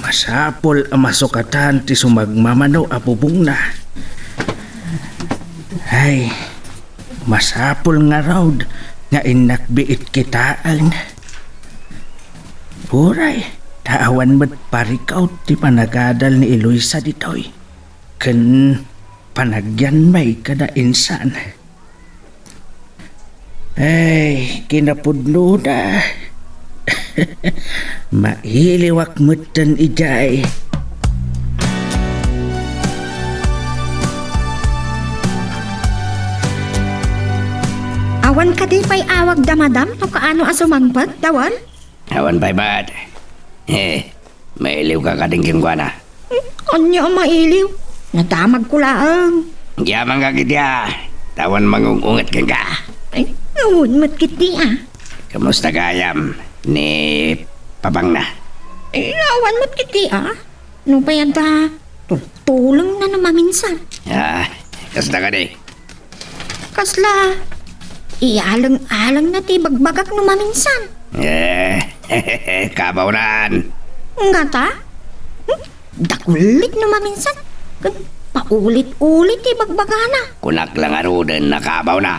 Masapul a masukatan ti sumagmamano a bubongna. Ay, masapul ngarud nga innak biit kitaen. Uray, ta awan met parikut ti panagadal ni Eloisa ditoy. Ken panagyanmi kada insan. Ay, kinapudnona. Mailiwak metten idiay. Awan kadi pay awagda, madam, no kaano a sumangpet, Dawel? Awan pay met. He, mailiwka kadin kenkuana. Hmm, ania a mailiw? Nadamagko laeng. Agyamankak iti a, ta awan mangung-unget kenka. Ay, awan met ketdi a. Kumusta gayam ni Papangna? Ay, awan met ketdi a. Nupay adda, tultulengna no maminsan. Ah, kasta kadi? Kasla, iyaleng-alengna ti ibagbagak no maminsan. Eh, kabawnan. Ngata? Hmm? Dagulik no maminsan. Ken paulit-ulit ti ibagbagana. Kunak la ngaruden a kabawna.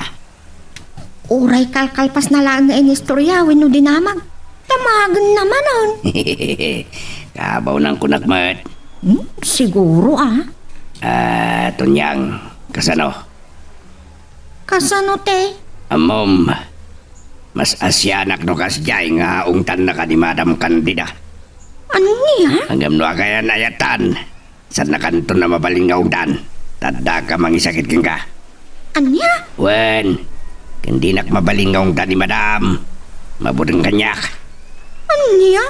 Uray kalkalpasna laeng nga inistorya wenno dinamag. Damagenna manen. Kabawnan kunak met. Hmm, siguro a. Ah, Tonyang, kasano? Kasano ti? Ammom, mas asianak no kasdiay nga ungtannaka ni Madam Candida. Ania? Ngem no agayan ayatan, saannakanton a mabalin nga ungtan, ta addaka mangisakit kenka. Ania? Wen, ken dinak mabalin nga ungtan ni Madam, mabuteng kaniak. Ania?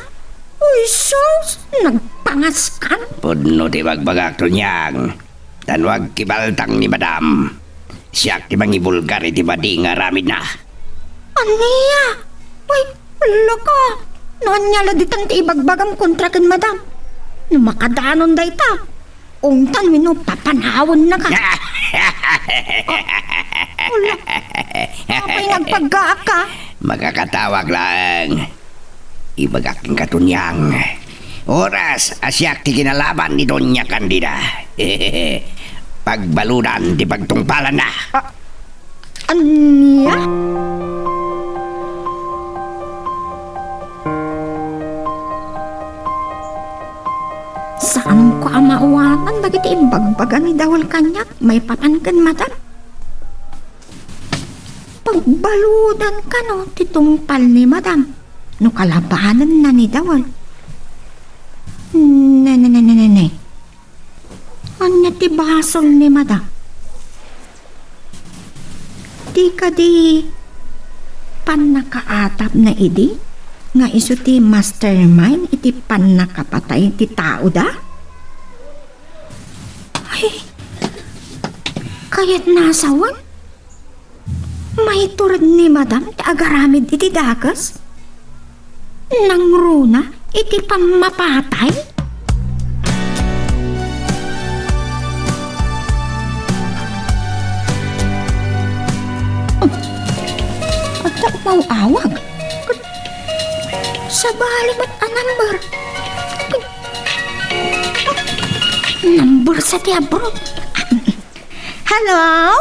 Uy, sus! Nagpangaskan? Pudno ti ibagbagak, Tonyang. Ta no agkibaltang ni Madam, siak ti mangibulgar iti madi nga aramidna. Ania? Uy, loko! No ania la ditan ti ibagbagam kontra ken Madam? No makadanon dayta, ungtan wenno papanawennaka. Ala, apay nagpaggaak ka? Makakatawag laeng. Ibagak kenka, Tonyang. Oras a siak ti kinalaban ni Doña Candida. Pagbaludan ti pagtungpalanna. Ah, ania? Saanko a maawatan dagiti imbagbaga ni Dawel kaniak maipapan ken Madam. Pagbaludan kano ti tungpal ni Madam no kalabanenna ni Dawel. Ne, ne, ne, ne, ne, ne. Ania ti basol ni Madam? Di kadi pannakaatapna idi nga isu ti mastermind iti pannakapatay ti taoda? Ay, kayatna a sawen? Maitured ni Madam ti agaramid iti dakes? Nangruna iti pammapatay? Oh, adda umaw-awag. Sabali met a number. Number sa ti abroad. Hello?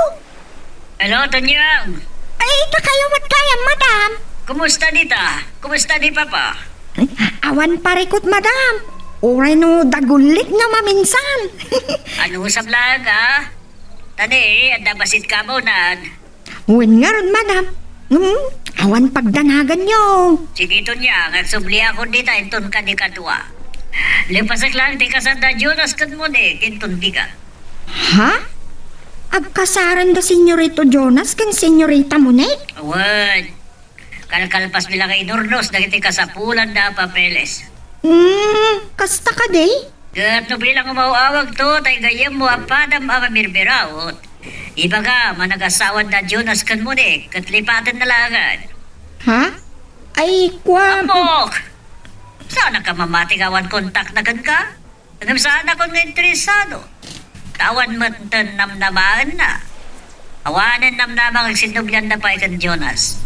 Hello, Tonyang. Ay, kakayo met gayam, Madam. Kumusta dita? Kumusta ni Papa? Ay, awan parikut, Madam. Uray no dagulik nga maminsan. Ano sablaga? Tani, adda bassit kabaw nan. Wen ngarud, Madam. Hmm, awan pagdanaganyo. Sige, Tonyang, agsubliakon dita inton kadi kadua. Lepasak laeng ti kasar da Jonas ken Monique inton bigat. Ha? Agkasaranda Senyorito Jonas ken Senyorita Monique? Wen, kalkalpasmi la nga inurnos dagiti kasapulan da a papeles. Hmm, kasta kadi? Ket no bilang umaw-awagto, tay gayyemmo a padam a mamirbiraot, ibagam a nagasawan da Jonas ken Monique, ket lipatenna laengen. Ha? Ay, kua- Ammok! Saanka mamati nga awan kontakna kenka? Ngem saanakon nga interesado. Ta awan met ti namnamaenna. Awanen namnama nga agsinnublianna pay ken Jonas.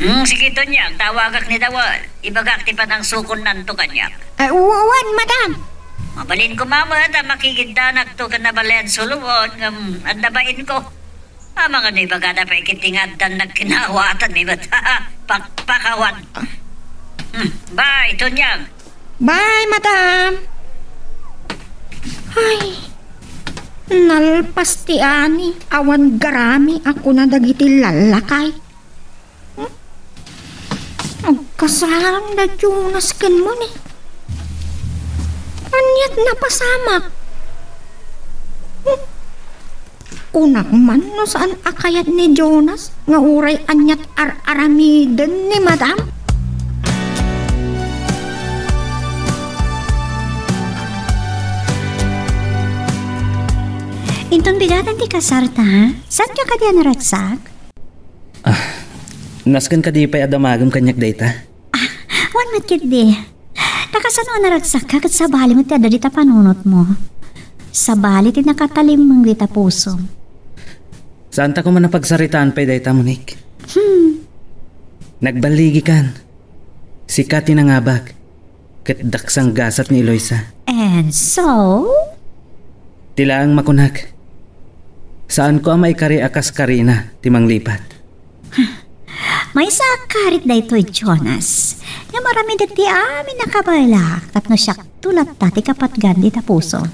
Hmm, sige, Tonyang, tawagak ni Dawel. Ibagak ti panangsukonnanto kaniak. Ay, wa-, wen, Madam. Mabalin koma met a makigiddanakto ken Nabalean Solomon, ngem adda bainko. Amangan no ibagada pay ketdi nga addan nagkinawatanmi met. Pakpakawan. Hmm, bye, Tonyang. Bye, Madam. Ay, nalpas ti ani, awan garami a kuna dagiti lallakay. Hmm? Agkasaranda Jonas ken Monique. Aniat napasamak? Hmm? Kunak man no saan a kayat ni Jonas nga uray aniat ar-aramiden ni Madam. Inton bigaten ti kasarta, saanka kadi a naragsak? Ah, nasken kadi pay a damagem kaniak dayta? Ah, wen met ketdi. Ta kasano a naragsakka ket sabali met ti adda dita panunotmo. Sabali ti nakatalimmeng dita pusom. Saanta koma a pagsaritaan pay dayta, Monique. Hmm. Nagballigikan. Sika ti nangabak. Ket daksangasat ni Eloisa. And so? Ti laeng makunak. Saanko a maikari a kas karina ti manglipat. Maysa a karit daytoy, Jonas. Ngem aramidek ti amin a kabaelak tapno siakto latta ti kapatgan dita puso.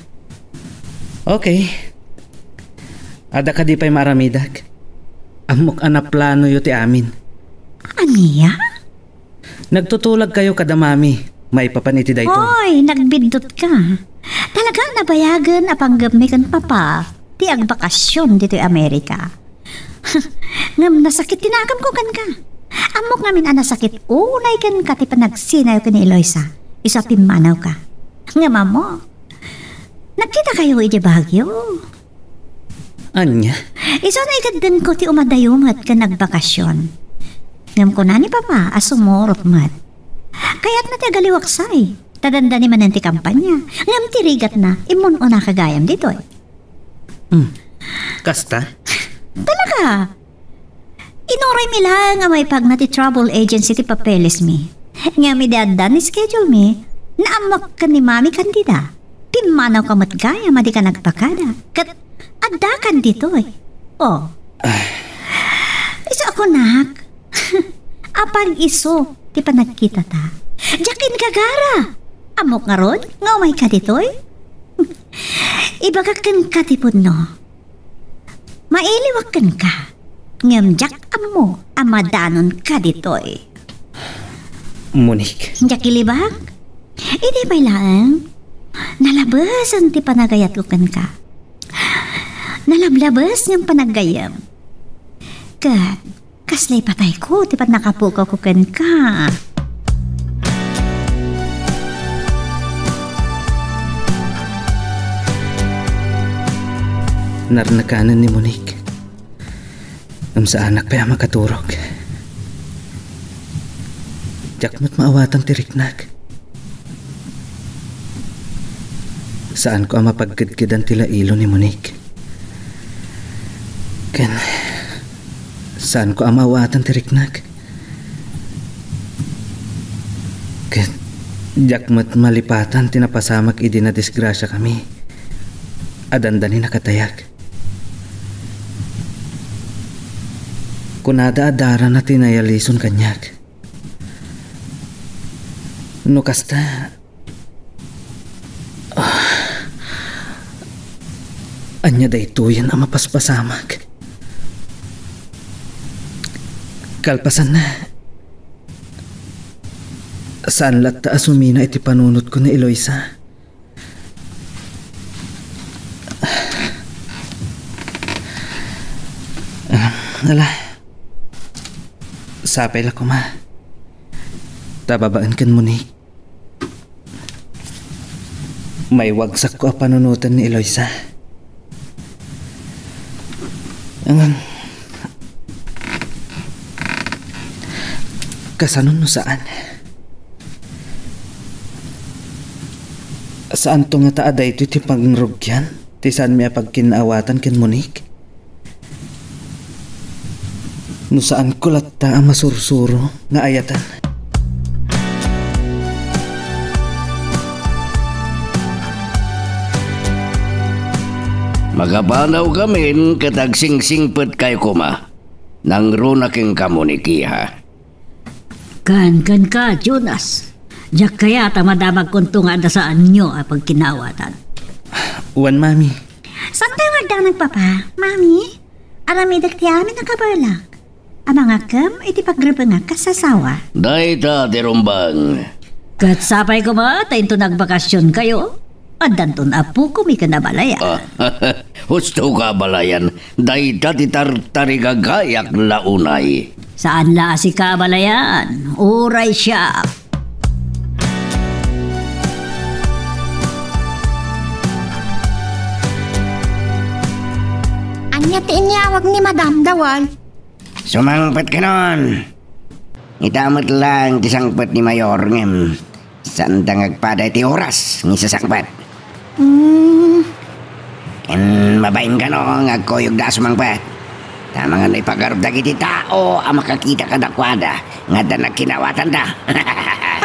Okay. Adda kadi pay maaramidak? Ammok a naplanoyo ti amin. Ania? Nagtutulagkayo kada mami maipapan iti daytoy. Oy, nagbiddutka. Talaga a nabayagen a panggepmi ken papa ti agbakasyon ditoy Amerika. Ngem nasakit ti nakamko kenka. Ammok ngamin a nasakit unay kenka ti panagsinayo ken ni Eloisa. Isu a pimmanawka. Ngem ammo, nagkitakayo idiay Baguio. Ania? Isu a naikeddengko ti umadayo met ken agbakasyon. Ngem kuna ni Papa a sumurot met. Kayatna ti agaliwaksay, ta dandani manen ti kampanya. Ngem ti rigatna, immun-unaka gayam ditoy. Hmm. Kasta? Talaga? Inuraymi laeng a maipagna ti travel agency ti papelesmi. Ngem idi adda ni schedule mi, naammok ken ni Mami Candida. Pimmanawka met gayam a dika nagpakada. Ket addakan ditoy. Oh. Isu a kunak. Apag isu ti panagkitata. Diak inkagara. Ammok ngarud nga umayka ditoy? Ibagak kenka ti pudno. Mailiwak kenka, ngem diak ammo a madanonka ditoy. Monique. Diak ilibak? Idi pay laeng, nalabesen ti panagayatko kenka. Nalablabes ngem panaggayem. Ket kasla ipatayko ti pannakapukawko kenka. Narnakanen ni Monique. Ngem saanak pay a makaturog. Diak met maawatan ti riknak. Saanko a mapagkedkedan ti lailo ni Monique. Ken saanko a maawatan ti riknak. Ket diak met malipatan ti napasamak idi nadisgrasiakami a dandani nakatayag. Kunada a darana ti nayalison kaniak. No kasta, ah, ania daytoyen a mapaspasamak? Kalpasanna, saan latta a sumina iti panunotko ni Eloisa. Ah, ala. Sapay la koma. Ta babaen ken Monique, maiwagsakko a panunoten ni Eloisa. Ngem, kasano no saan? Saanto ngata a daytoy ti pangrugian ti saanmi a pagkinaawatan ken Monique? No saanko latta a masursuro nga ayatan. Makapanawkamin ket agsingsingpetkayo koma. Nangruna kenka, Monique, ha? Ken kenka, Jonas. Diak kayat a madamagkonto nga adda saanyo a pagkinaawatan. Wen, Mami. Saankayo nga agdanag, Papa? Mami, aramidek ti amin a kabaelak. Amangakem iti pagrebengak kas asawa. Dayta ti rumbeng. Ket sapay koma ta inton agbakasionkayo, Addanton apokomi ken abalayan. Ah, husto ka abalayan, dayta ti tartarigagayak la unay. Saan la a sika abalayan, uray siak. Ania ti inyawag ni Madam, Dawal? Sumangpet kanon. Ita met laeng ti sangpet ni Mayor, ngem saanda nga agpada iti oras nga isasangpet. Hmm. Ken mabain kano nga agkuyogda a sumangpet. Ta amangan no ipagarup dagiti tao a makakita kadakuada nga adda nagkinawatanda.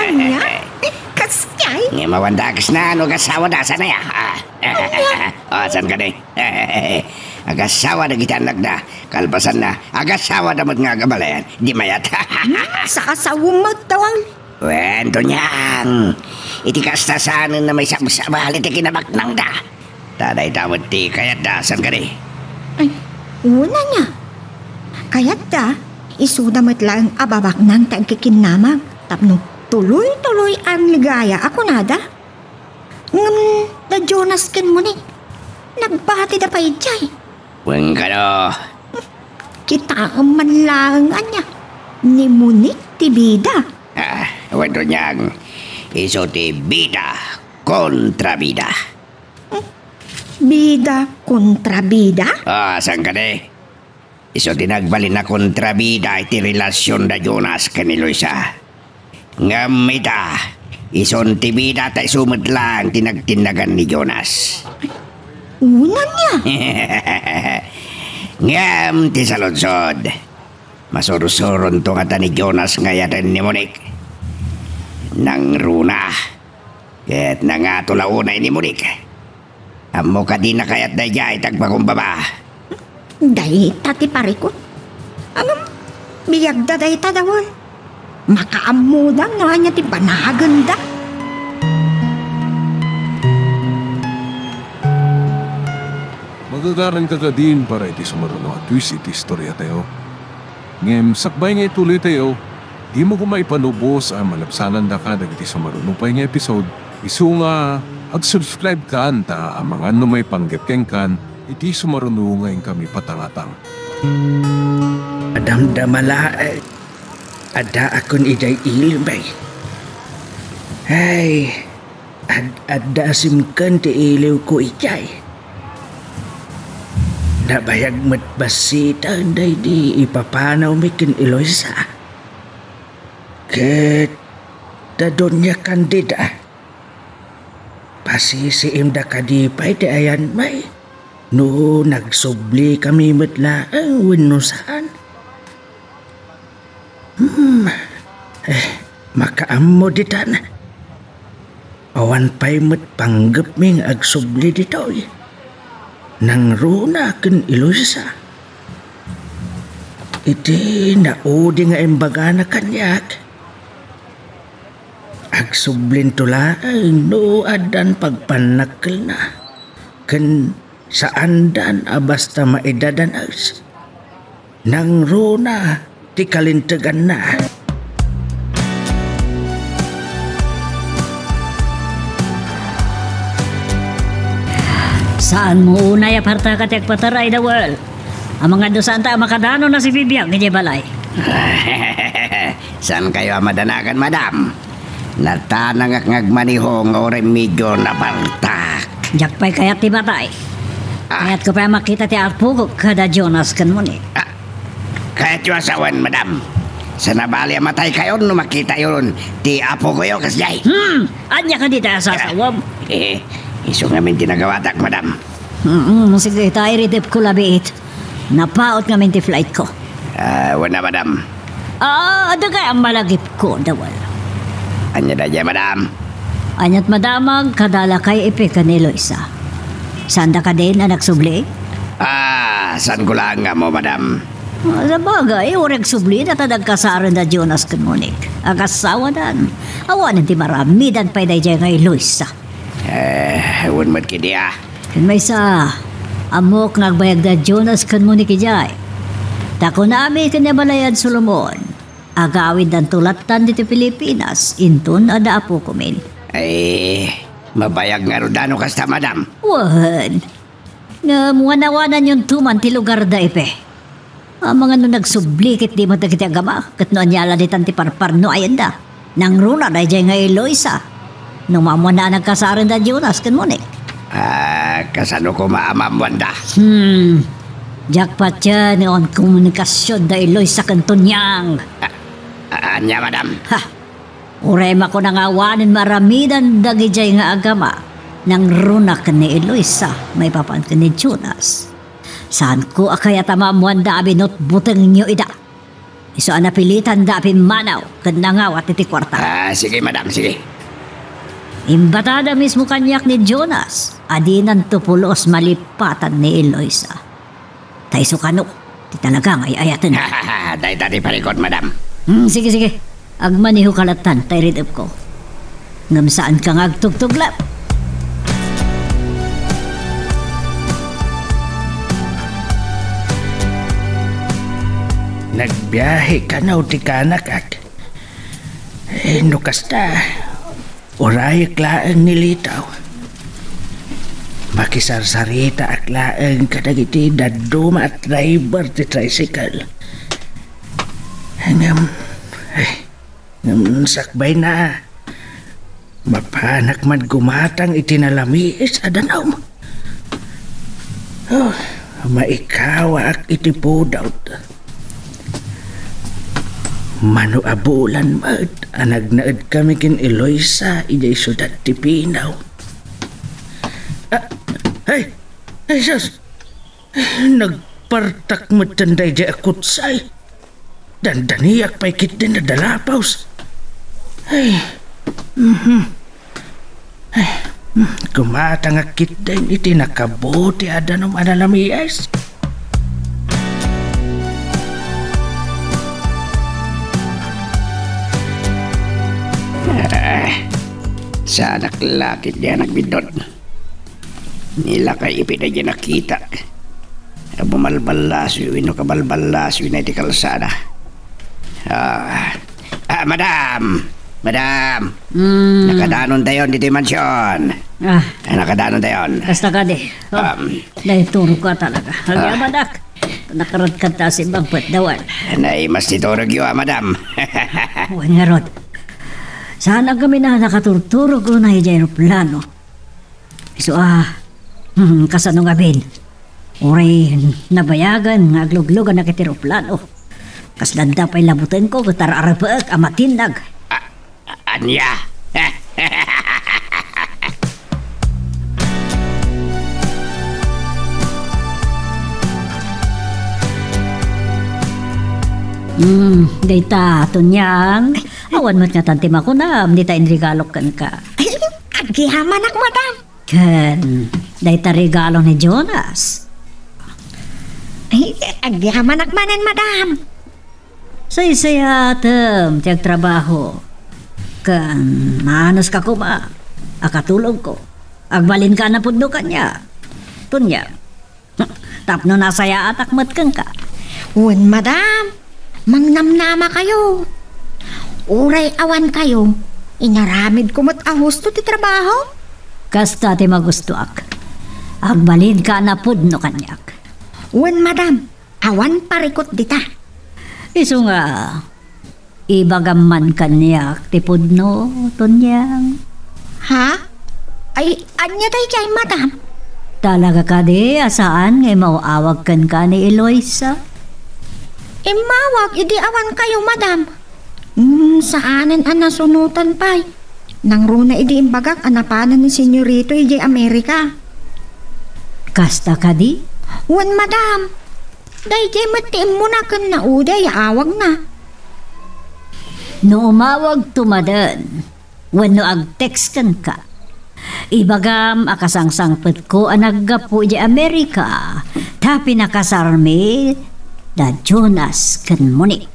Ania? Eh, kasdiay? Ngem awanda a kasna no agasawada, saan aya? Ah. Ania? Oh, saan kadi? Agasawa dagiti annakda. Kalpasanna, agasawada met nga agabalayan. Di mayat. Hmm, saka sao met, Dawal. Wen, Donyang, iti kasta sanen a maisabsabali ti kinabaknangda. Ta dayta met ti kayatda, saan kadi? Ay, una nia. Kayatda, isuda met laeng a babaknang ti agkikinnamag tapno tuloy-tuloy ang ligaya a kunada. Ngem da Jonas ken Monique, nagbatida pay idiay. Wen kano. Kitaem man laeng ania, ni Monique ti bida. Ah, wen, Donyang, isu ti bida kontra bida. Hmm? Bida kontra bida? Ah, saan kadi? Isu ti nagbalin a kontrabida iti relasion da Jonas ken ni Luisa. Ngem ita, isun ti bida ta isu met laeng ti nagtinnagan ni Jonas. Una nia. Ngem ti saludsod, masursuronto ngata ni Jonas nga ayaten ni Monique? Nangruna. Ket nangato la unay ni Monique. Ammok a dina kayat daydiay ti agpakumbaba. Dayta ti parikut. Ngem, biagda dayta, Dawal. Makaammoda no ania ti banagenda. Magagaranka kadin para iti sumaruno a twist iti istoriatayo. Ngem sakbay nga ituloytayo, dimo koma ipanubos a malabsanandaka dagiti sumaruno pay nga episode, isu nga ag-subscribe kan ta amangan no maipanggep kenkan iti sumaruno nga inkami patangatang. Madamdama laeng, addaakon idiay ilim, bay. Ay, Ad-adda a simken ti iliwko idiay. Nabayag met bassiten daydi ipapanawmi ken Eloisa. Ket da Doña Candida, pasisiimda kadi pay ti ayanmi no nagsublikami met laeng wenno saan? Hmm. Eh, makaammo ditan. Awan pay met panggepmi nga agsubli ditoy. Nangruna ken Eloisa. Iti naudi nga imbagana kaniak, agsublinto laeng no addan pagpannakkelna ken saandan a basta maidadanes. Nangruna ti kalinteganna. Saanmo unay a partaka ti agpataray, Dawal. Amangan no saanta a makadanon a sibibiag idiay balay. Saankayo a madanagan, madam? Natanangak nga agmaneho nga uray medyo napartak. Diak pay kayat ti matay. Ah. Kayatko pay a makita ti apok kada Jonas ken Monique. Ah, kayatyo a sawen, madam? Saan a bali a mataykayo no makitayon ti apokoyo kasdiay? Hmm, ania kadi ti sasawem? Eh, isu ngamin ti nagawatak, madam. Mm, sige, ta iridepko labiit. Napaut ngamin ti flightko. Ah, wen a, madam. Ah, adda kay a malagipko, Dawal. Ania daydiay, madam? Aniat madamag kada lakay Epe ken ni Eloisa? Saanda kadin a nagsubli? Ah, saanko laeng nga ammo, madam. Ah, sabagay, uray agsubli dayta nagkasaren da Jonas ken Monique. Agasawadan. Awanen ti maramidan pay daydiay nga Eloisa. Eh, wen met kadi a. Ken maysa, ammok nga agbayag da Jonas ken Monique idiay. Ta kunami ken ni Abalayan Solomon, agawiddanto lattan ditoy Pilipinas, inton adda apokomin. Ay, Mabayag ngarud no kasta, madam. Wen. Ngem wanawananyonto man ti lugarda, Ipe. Amangan no nagsubli ketdi met dagiti agama, ket no ania la ditan ti parparnuayenda. Nangruna daydiay nga Eloisa. No maammoanna a nagkasarenda Jonas ken Monique. Ah, kasano koma a maammoanda? Hmm. Diak patien nga awan komunikasion da Eloisa ken Tonyang. Ah, ah, ania, madam? Ha! Uray makuna nga awanen maaramidan dagidiay nga agama, nangruna ken ni Eloisa maipapan ken ni Jonas. Saanko a kayat a maammoanda a binutbutengyo ida. Isu a napilitanda a pimmanaw ken nangawat iti kuarta. Ah, sige, madam, sige. Imbatada mismo kaniak ni Jonas a dinanto pulos malipatan ni Eloisa. Ta isu kano ti talaga nga ay-ayaten. Dayta ti parikut, madam. Hmm, sige, sige. Agmanehoka lattan ta irid-epko. Ngem saanka nga agtugtuglep. Nagbiahe kano ti kanak, ak. Eh, no kasta, urayek laeng ni Litaw. Makisarsaritaak laeng kadagiti dadduma a driver ti tricycle. Ngem, eh, ngem sakbayna, mapanak man gumatang iti nalamiis a danum. Oh, maikawaak iti pudot. Mano a bulan met a nagnaedkami ken Eloisa idiay siudad ti Pinaw. Ah, ay! Ay, sus! Nagpartak metten daydiay a kutsay. Dandaniak pay ketdin a dalapos. Ay, mhm. Ay, mm, gumatangak ketdin iti nakabuti a danum a nalamiis. Ah, saanak la ketdi a nagbiddut. Nilakay ipinay a nakitak. Bumalballasoy wenno kabalballasoyna iti kalsada. Ah, ah, madam! Madam! Mm. Nakadanontayon ditoy mansion. Ah. Ah, nakadanontayon. Kasta kadi. Oh, um, naiturogko talaga. Ah. Agyamanak. Nakaradkad ta simbang pet dawan. Naimas ti turogyo, ah, madam. Wen ngarud. Saan a kami na nakaturturog unay idiay eroplano. Isu a, hmm, kasano ngamin? Uray nabayagen nga aglugluganak iti eroplano. Kasla adda pay labutengko ket ar-arebeek a matinnag. A-, a-, ania? Hmm, dayta, Tonyang. Awan met ngatan ti makunam, dita inregalok kenka. Ay, agyamanak, madam. Ken dayta regalo ni Jonas. Ay, agyamanak manen, madam. Saysayaatem ti agtrabaho. Ken maanuska koma a katulongko. Agbalinka a napudno kaniak. Tonyang. Tapno nasayaatak met kenka. Wen, madam. Mangnamnamakayo. Uray awankayo, inaramidko met a husto ti trabaho. Kasta ti magustoak. Agbalinka a napudno kaniak. Wen, madam. Awan parikut dita. Isu nga, ibagam man kaniak ti pudno, Tonyang. Ha? Ay, ania daydiay, madam? Talaga kadi a saan nga imaw-awag kenka ni Eloisa? Immawag idi awankayo, madam. Hmm, saanen a nasunotan pay. Nangruna idi imbagak a napanen ni Senyorito idiay Amerika. Kasta kadi? Wen, madam. Daydiay met ti immuna ken naudiay a awagna. No umawagto maden, wenno agtext kenka, ibagam a kasangsangpetko a naggapu idiay Amerika ta pinakasarmi da Jonas ken Monique.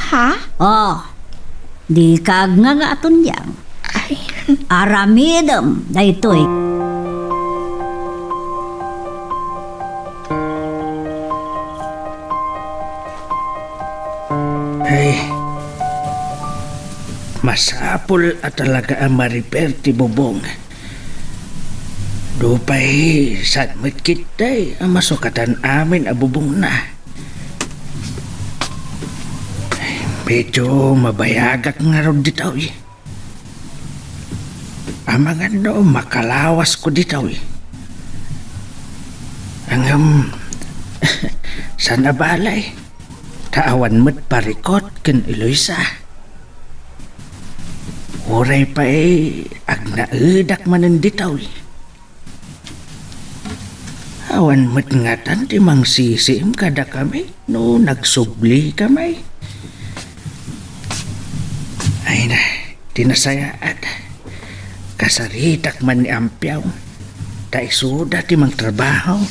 Ha? Oh, dika agnganga, Tonyang. Ay. Aramidem daytoy. Ay. Masapul a talaga a ma-repair ti bubong. Nupay saan met ketdi a masukatan amin a bubongna. Medyo mabayagak ngarud ditoy. Amangan no makalawasko ditoy. Ngem, saan a bale, ta awan met Parikot ken Eloisa. Uray pay agnaedak manen ditoy. Awan met ngatan ti mangsisiim kadakami no nagsublikamin. Ay na, ti nasayaat. Kasaritak man ni Ampiaw. Ta isuda ti mangtrabaho.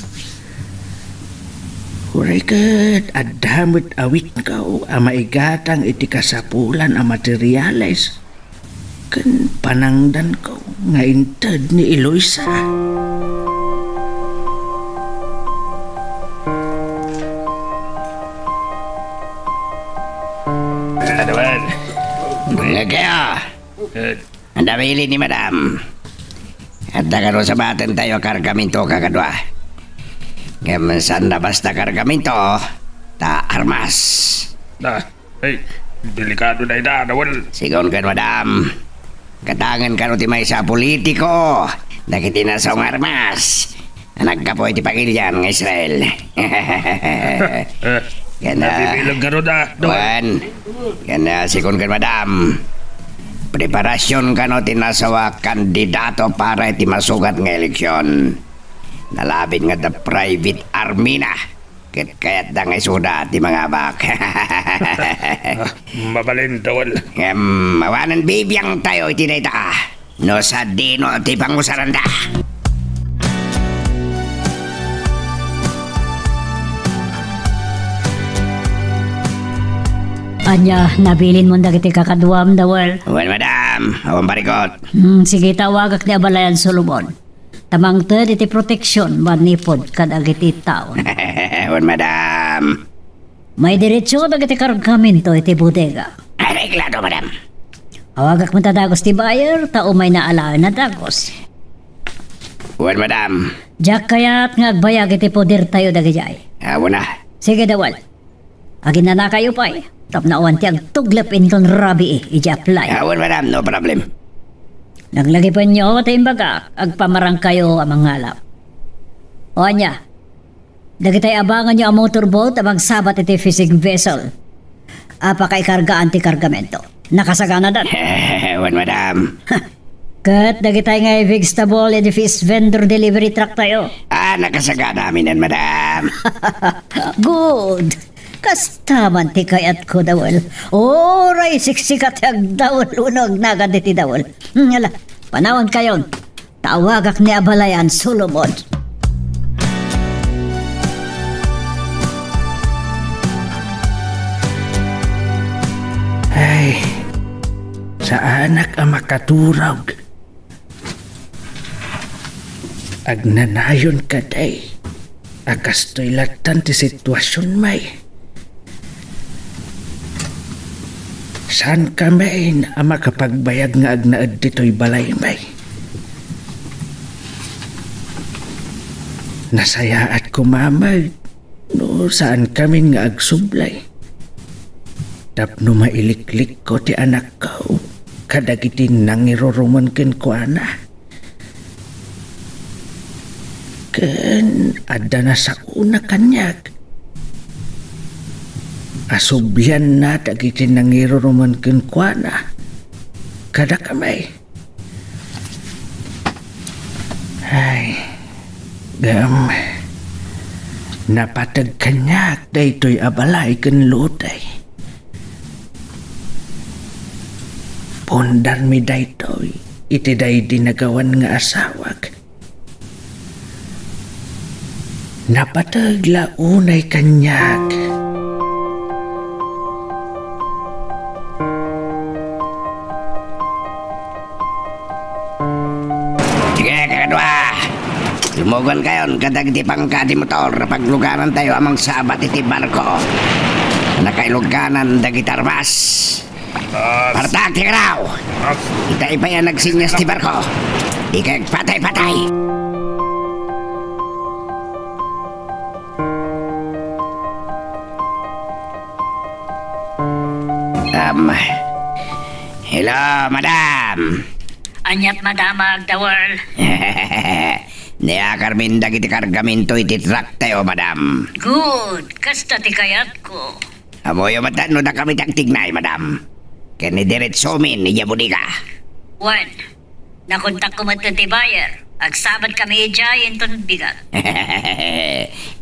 Uray ket adda met awitko a maigatang iti kasapulan a materiales ken panangdanko nga inted ni Eloisa. Adaman. Nga kaya? Eh. Anda bili ni Madam. Adda kano sabaten tayo kargamento, kakadua. Ngem saan a basta kargamento, ta armas. Ah, Ay, delikado dayta, Dawel. Sigun ken Madam, gatangen kano ti maysa a politiko dagiti nasaw nga armas a naggapu iti pagilian nga Israel. Eh, Ken, ah, nabibilang kano da, Dawel. Wen, ken, ah, sigun ken Madam, preparasion kano ti nasaw a kandidato para iti masugat nga eleksion. Nalabit nga adda private army na. Ket kayatda nga isuda ti mangabak. Ah, mabalin, Dawel. Ngem, awanen bibiangtayo iti dayta. No sadino ti pangusaranda. Ania, nabilinmon dagiti kakaduam, Dawel? Wen, madam. Awan Parikot. Hmm, sige, tawagak ni Abalayan Solomon. Ta mangted iti proteksion manipud kadagiti tao. Wen, madam. Maidiretso dagiti kargamento iti bodega. Areglado, madam. Awagak met a dagus ti buyer, ta umayna alaenna dagus. Wen, madam. Diak kayat nga agbayag iti podertayo dagidiay. Awan a. Sige, Dawel. Aginnanakayo pay, tapno awan ti agtuglep inton rabii idiay apply. Awan, madam, no problem. Laglagipenyo ti imbagak, agpamarangkayo a mangalap. O ania, dagitay abanganyo a motorboat a mangsabat iti fishing vessel a pakaikargaan ti kargamento. Nakasaganadan. Wen, madam. Ket dagitay nga vegetable iti fish vendor delivery truck tayo. Ah, nakasagana aminen, madam. Good. Kasta man ti kayatko, Dawel. Uray siksika ti agdawel wenno agnagan diti dawel. Hmm, ala, panawankayon. Tawagak ni Abalayan Solomon. Ay, saanak a makaturog. Agnanayon kadi a kastoy lattan ti situasionmi. Saankami a makapagbayag nga agnaed ditoy balaymi. Nasayaat koma met no saankamin nga agsublay tapno mailiklikko ti anakko kadagiti nangirurumen kenkuana. Ken adda nasaona kaniak a sublianna dagiti nangirurumen kenkuana kadakami. Ay, ngem, napateg kaniak daytoy a balay ken lotay. Pundarmi daytoy iti daydi nagawan nga asawak. Napateg la unay kaniak. Sige, kakadua! Lumugankayon kadagiti pangka ti motor a pagluganantayo a mangsabat iti barko a nakailuganan dagiti armas. Partak ti karaw! Ita pay a nagsinyas ti barko. Dika agpatay-patay! Um, hello, madam! Aniat madam, agdawal? Nayakarmin dagiti kargamento iti truck tayo, madam. Good. Kasta ti kayatko. Ammoyo met no dakami ti agtignay, madam. Ken idiretsomin idiay bodega. Wen, nakontakko met ti buyer. Agsabatkami idiay inton bigat.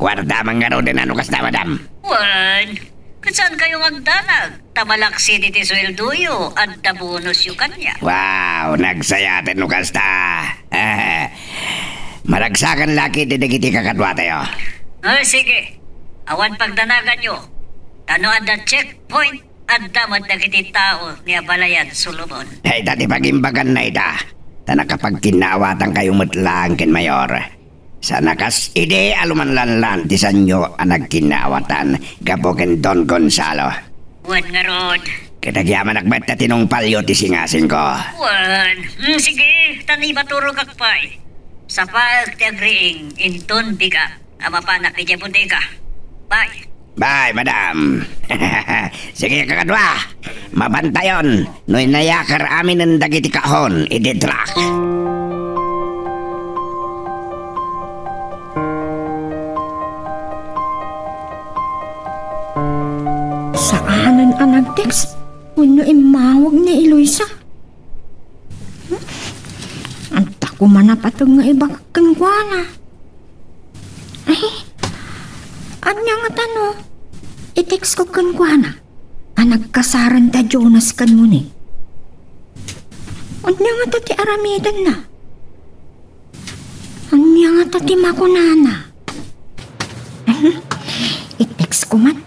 Kuarta man ngaruden no kasta, madam. Wen, ket saankayo nga agdanag? Ta malaksid iti sueldoyo, adda bonusyo kaniak. Wow, nagsayaten no kasta. Maragsakan la ketdi dagiti kakaduatayo. Ah, sige. Awan pagdanaganyo. Ta no adda checkpoint, adda met dagiti tao ni Abalayan Solomon. Ay, ta ti pagimbaganna ita. Ta nakapagkinnaawatankayo met laeng ken Mayor. Sana kas idi a lumanlanlan ti saanyo a nagkinnaawatan gapu ken Don Gonzalo. Wen ngarud. Ket agyamanak met ta tinungpalyo ti singasingko. Wen. Mm, sige, tan ibaturogak pay. Sapaek ti agriing inton bigat a mapanak idiay bodega. Bye. Bye, madam. Sige, kakadua. Mabantayon no inayakar aminen dagiti kahon iti truck. Saanen a nag-text wenno immawag ni Eloisa. Hmm? Adda koma napateg nga ibagak kenkuana. Ay, ania ngata no i-text ko kenkuana a nagkasarenda Jonas ken Moni? Ania ngata ti aramidenna? Ania ngata ti makunana? I-text ko man.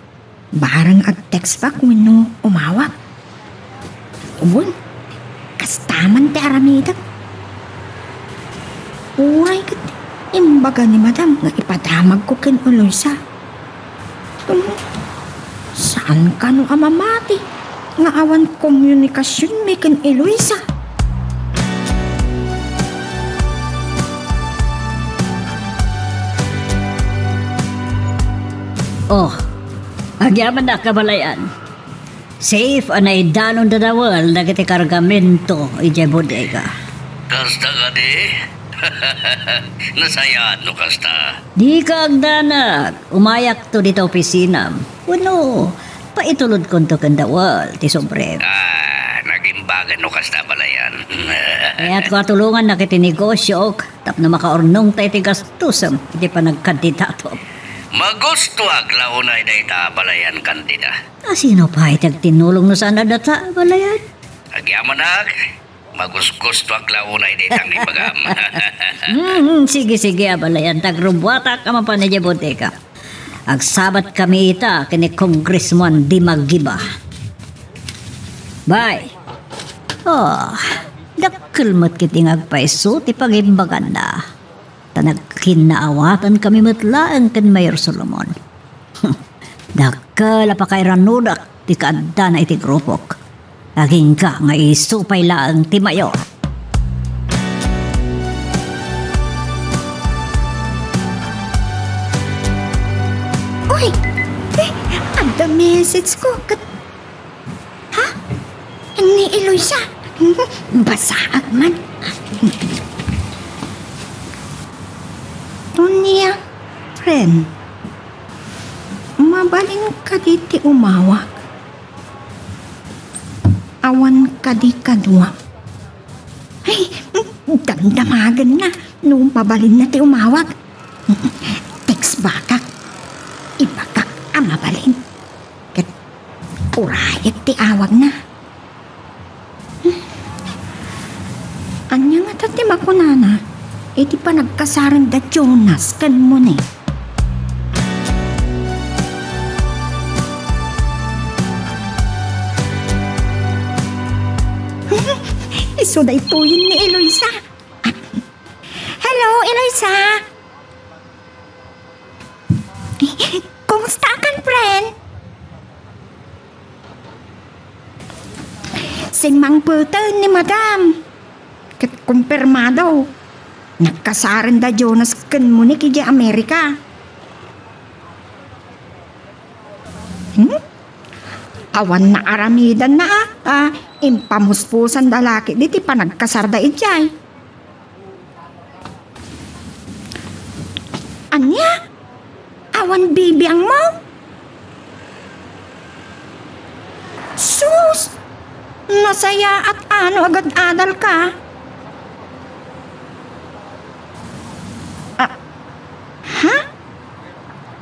Bareng ag-text back wenno umawag. Wen, kasta man ti aramidek. Uray ket imbaga ni Madam nga ipadamagko ken Eloisa. Wen, saan kano a mamati nga awan komunikasionmi ken Eloisa? Oh, agyamanak, abalayan. Safe a naidanon da Dawel dagiti kargamento idiay bodega. Kasta kadi? Nasayaat no kasta. Dika agdanag, umayakto dita opisinam. Wenno, paitulodkonto ken Dawel ti sobrem. Ah, nagimbagan no kasta, abalayan. Kayatko a tulongannak iti negosiok tapno makaurnongta iti gastusem iti panagkandidatom. Magustuak la unay dayta, abalayan kandida. A, sino pay ti agtinulong no saan a data, abalayan? Agyamanak, magusgustoak la unay dayta nga ibagam. Mm, sige, sige, abalayan, ta agrubbuatak a mapan idiay bodega. Agsabatkami ita ken ni Congressman Dimagiba. Bye. Oh, dakkel met ketdi nga agpayso ti pagimbaganna. Ta nagkinnaawatankami met laeng ken Mayor Solomon. Dakkel a pakairanodak ti kaaddana iti grupok. Agingga nga isu pay laeng ti Mayor. Uy! Eh, adda message ko ket Ha? Ni Eloisa? Basaak man. Unia, friend, mabalin kadi ti umawag? Awan kadi kaduam? Ay, damdamagenna no mabalinna ti umawag. Text backak. Ibagak a mabalin. Ket urayek ti awagna. Ania ngata ti makunana iti panagkasarenda Jonas ken Moni? Isu daytoyen ni Eloisa. Hello, Eloisa! Kumusta kan, friend? Timmangpeten ni Madam. Ket kumpirmado. Nagkasaren da Jonas ken Monique idiay Amerika. Hmm? Awan naaramidanna a, a, impamuspusan da la ketdi ti panagkasarda idiay. Ania? Awan bibiangmo? Sus! Nasayaat a no agad-adalka. Ah, ha?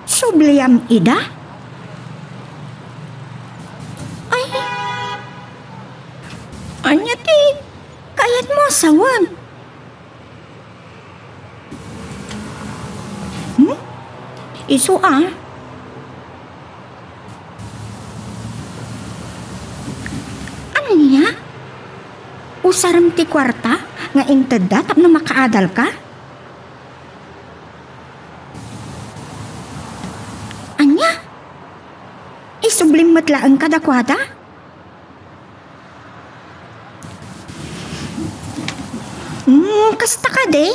Subliam ida? Ay, ania ti kayatmo a sawen? Hmm? Isu a? Ania? Usarem ti kuarta nga intedda tapno makaadalka? Ania? Isublim met laeng kadakuada? Hmm, kasta kadi?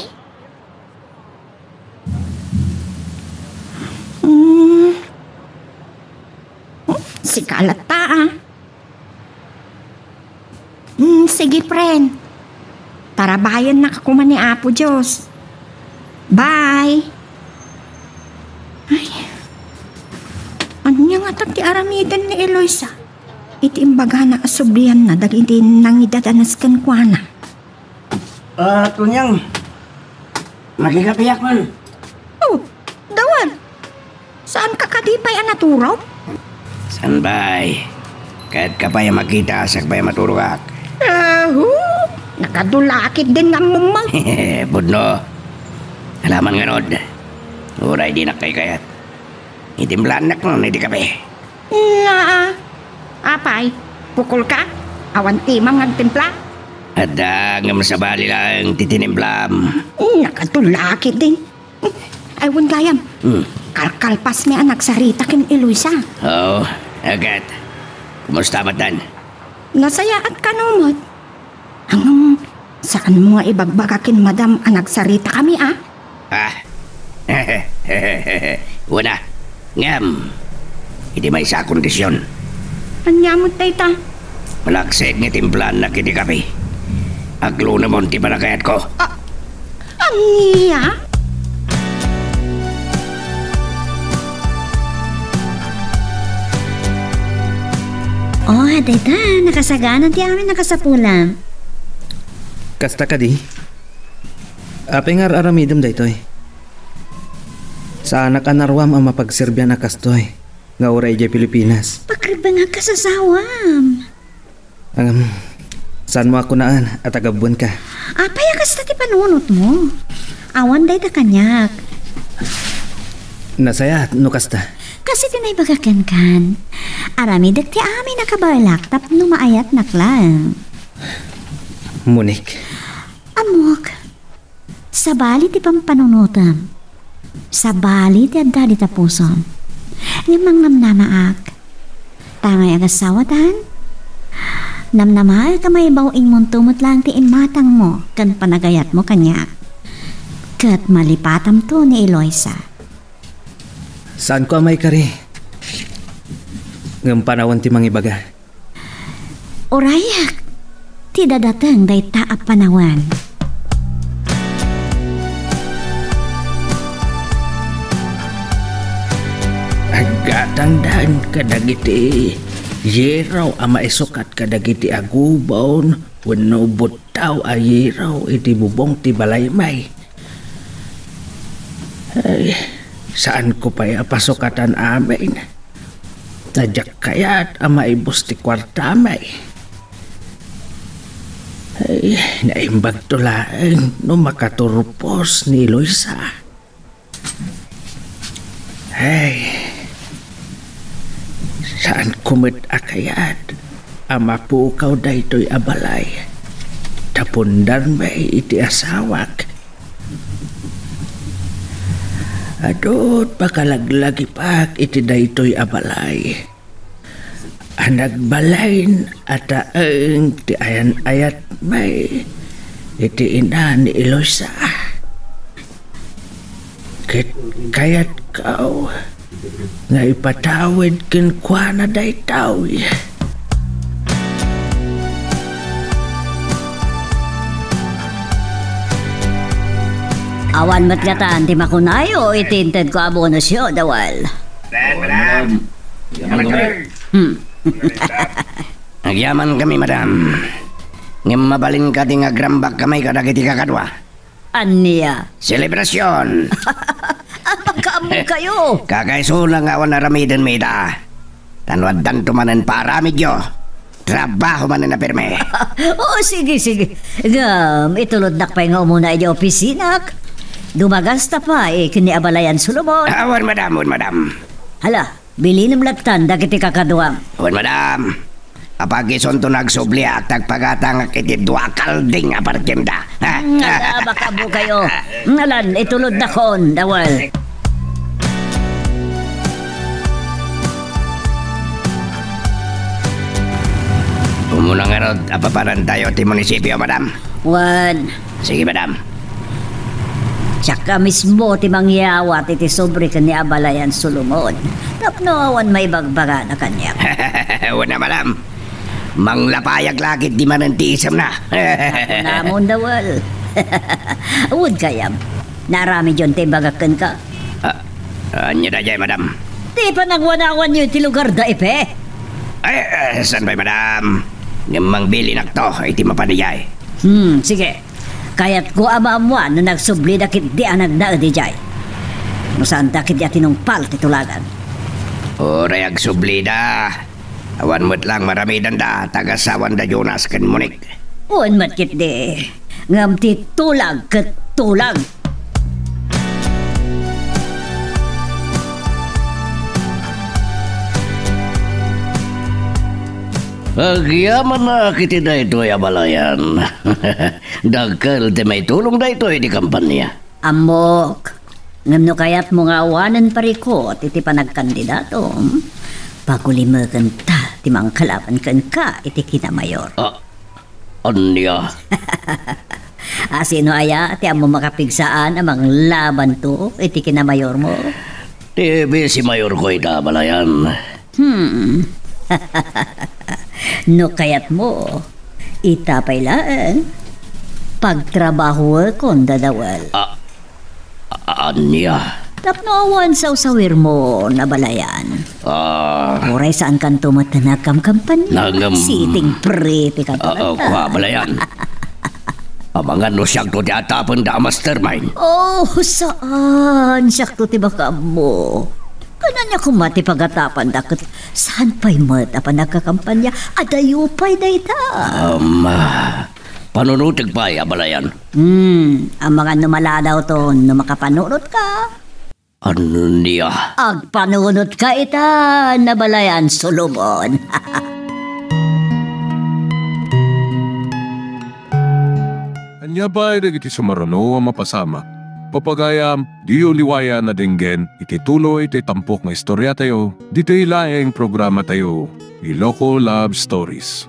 Hmm. Sika latta, ah. Hmm, sige, friend. Tarabayennaka koma ni Apo Dios. Bye. Ay. Ania ngata ti aramiden ni Eloisa? Iti imbagana a sublianna dagiti nangidadanas kenkuana. Ah, Tonyang, makikapiak man. Oh, dawan. Saanka kadi pay a naturog? Saan bay? Kayatko pay a makita, siak pay a maturogak. Aho, nakadulakit din nga mumma. Pudno. Alaman ngarud. Uray dinak kaykayat. Itimplaannak no, iti kape. Naa. Apay, pukolka? Awan timam nga agtimpla? Adda, ngem sabali laeng ti tinimplam. Nakatulakit din. Ay, wen gayam. Hmm. Kalkalpasmi a nagsarita ken Eloisa. Oo, agat. Kumusta met dan? Nasayaat kano met. Ngem, saanmo nga ibagbaga ken Madam a nagsaritakami, a? Ah. Wen a. Ngem, iti maysa a kondision. Ania met dayta? Malaksid nga timplaannak iti kape. Aglunemon ti panagayatko. Ah, ania? Oh, dayta, nakasagana ti amin a kasapulam. Kasta kadi? Apay nga ar-aramidem daytoy? Saanak a naruam a mapagserbian a kastoy, nga uray idiay Pilipinas. Pagribbeng a kasasawam. Ngem, saanmo a kunaan a tagabbuenka? Apay a kasta ti panunotmo? Awan dayta kaniak. Nasayaat no kasta. Kas iti naibaga kenkan, aramidek ti amin a kabaelak tapno maayatnak laeng. Monique. Ammok, sabali ti pampanunotem. Sabali ti adda dita pusom. Ngem mangnamnamaak. Ta ngay agasawatan, namnamaek a maibaw-ingmonto met laeng ti imatangmo ken panagayatmo kaniak. Ket malipatamto ni Eloisa. Saanko a maikari. Ngem panawen ti mangibaga. Urayak ti dadateng dayta a panawen. Aggatangdan kadagiti yero a maisukat kadagiti agubon wenno buttaw a yero iti bubong ti balaymi. Ay, saanko pay a pasukatan amin. Ta diak kayat a maibus ti kuartami. Ay, naimbagto laeng no makaturpos ni Luisa. Ay, saanko met a kayat a mapukaw daytoy a balay. Ta pundarmi iti asawak. Adut pakalaglagipak iti daytoy a balay. a nagbalin a taeng ti ayan-ayatmi iti ina ni Eloisa. Ket kayatko nga ipatawid kenkuana daytoy. Awan met ngatan ti makunayo iti intedko a bonusyo, Dawel. Awan, madam. Hmm. Agyamankami, madam. Ngem mabalin kadi nga agrambak kami kadagiti kakadua. Ania? Selebrasion! Apakaammokayo! Kakaisuna nga awan aramidenmi ita. Ta no addanto manen paaramidyo, trabaho manen a pirme. O, sige, sige. Ngem, itulodnak pay nga umuna idiay opisinak. Dumagasta pay ken ni Abalayan Solomon. Awan, madam, wen, madam. Hala, bilinem lattan dagiti kakaduam. Wen, madam. Apag isunto nga agsubliak, ta agpagatangak iti dua a kalding a partienda. Ngala, makaammokayo. Ngalan, itulodnakon, Dawel. Umuna ngarud, apapanantayo ti munisipio, madam. Wen. Sige, madam. Siak a mismo ti mangyawat iti sobre ken ni Abalayan Solomon. Tapno awan maibagbagana kaniak. Wen a, madam. Manglapayag la ketdi manen ti isemna. Kunamon, Dawel. Wen gayam. Naaramidyon ti imbagak kenka. Ah, ania daydiay, madam? Ti panangwanawanyo iti lugar da Ipe? Ay, eh, saan pay, madam? Ngem mangbilinakto iti mapan idiay. Hmm, sige. Kayatko a maammoan no nagsublida ketdi a nagnaed idiay. No saanda ketdi a tinungpal ti tulagan. Uray agsublida. Awan met lang maramidanda, ta agasawanda Jonas ken Monique. Wen met ketdi. Ngem ti tulag ket tulag. Agyamanak iti daytoy, Abalayan. Dakkel ti maitulong daytoy iti kampanya. Ammok, ngem no kayatmo nga awanen parikut iti panagkandidatom, pagulimekenta ti mangkalaban kenka iti kinamayor. Ah, ania? A, sino aya ti ammo makapigsaan a manglabanto iti kinamayormo? Ti bisi mayorko ita, Abalayan. Hmm. No kayatmo, ita pay laeng, pagtrabahoekon, Dawel. Ah, a-, ania? Tapno awan sawsawirmo, Abalayan. Ah. Uray saankanto met nga agkamkampanya. Nangem. Sitting pretty ka talaga. Ah, ah, kua, Abalayan. Amangan no siakto ti atapenda a mastermind. Oh, saan? Siakto ti makaammo. Ken ania koma ti pagatapanda ket saan pay met a panagkakampanya? Adayo pay dayta. Um, ah, panunotek pay, Abalayan. Hmm, amangan no maladawton no makapanunotka. Ania? Agpanunotka ita, Abalayan Solomon. Ania pay dagiti sumaruno a mapasamak? Pagayam, diyo liwayan a denggen iti tuloy ti tampok nga istoriatayo, ditoy laeng programatayo, Iloko Love Stories.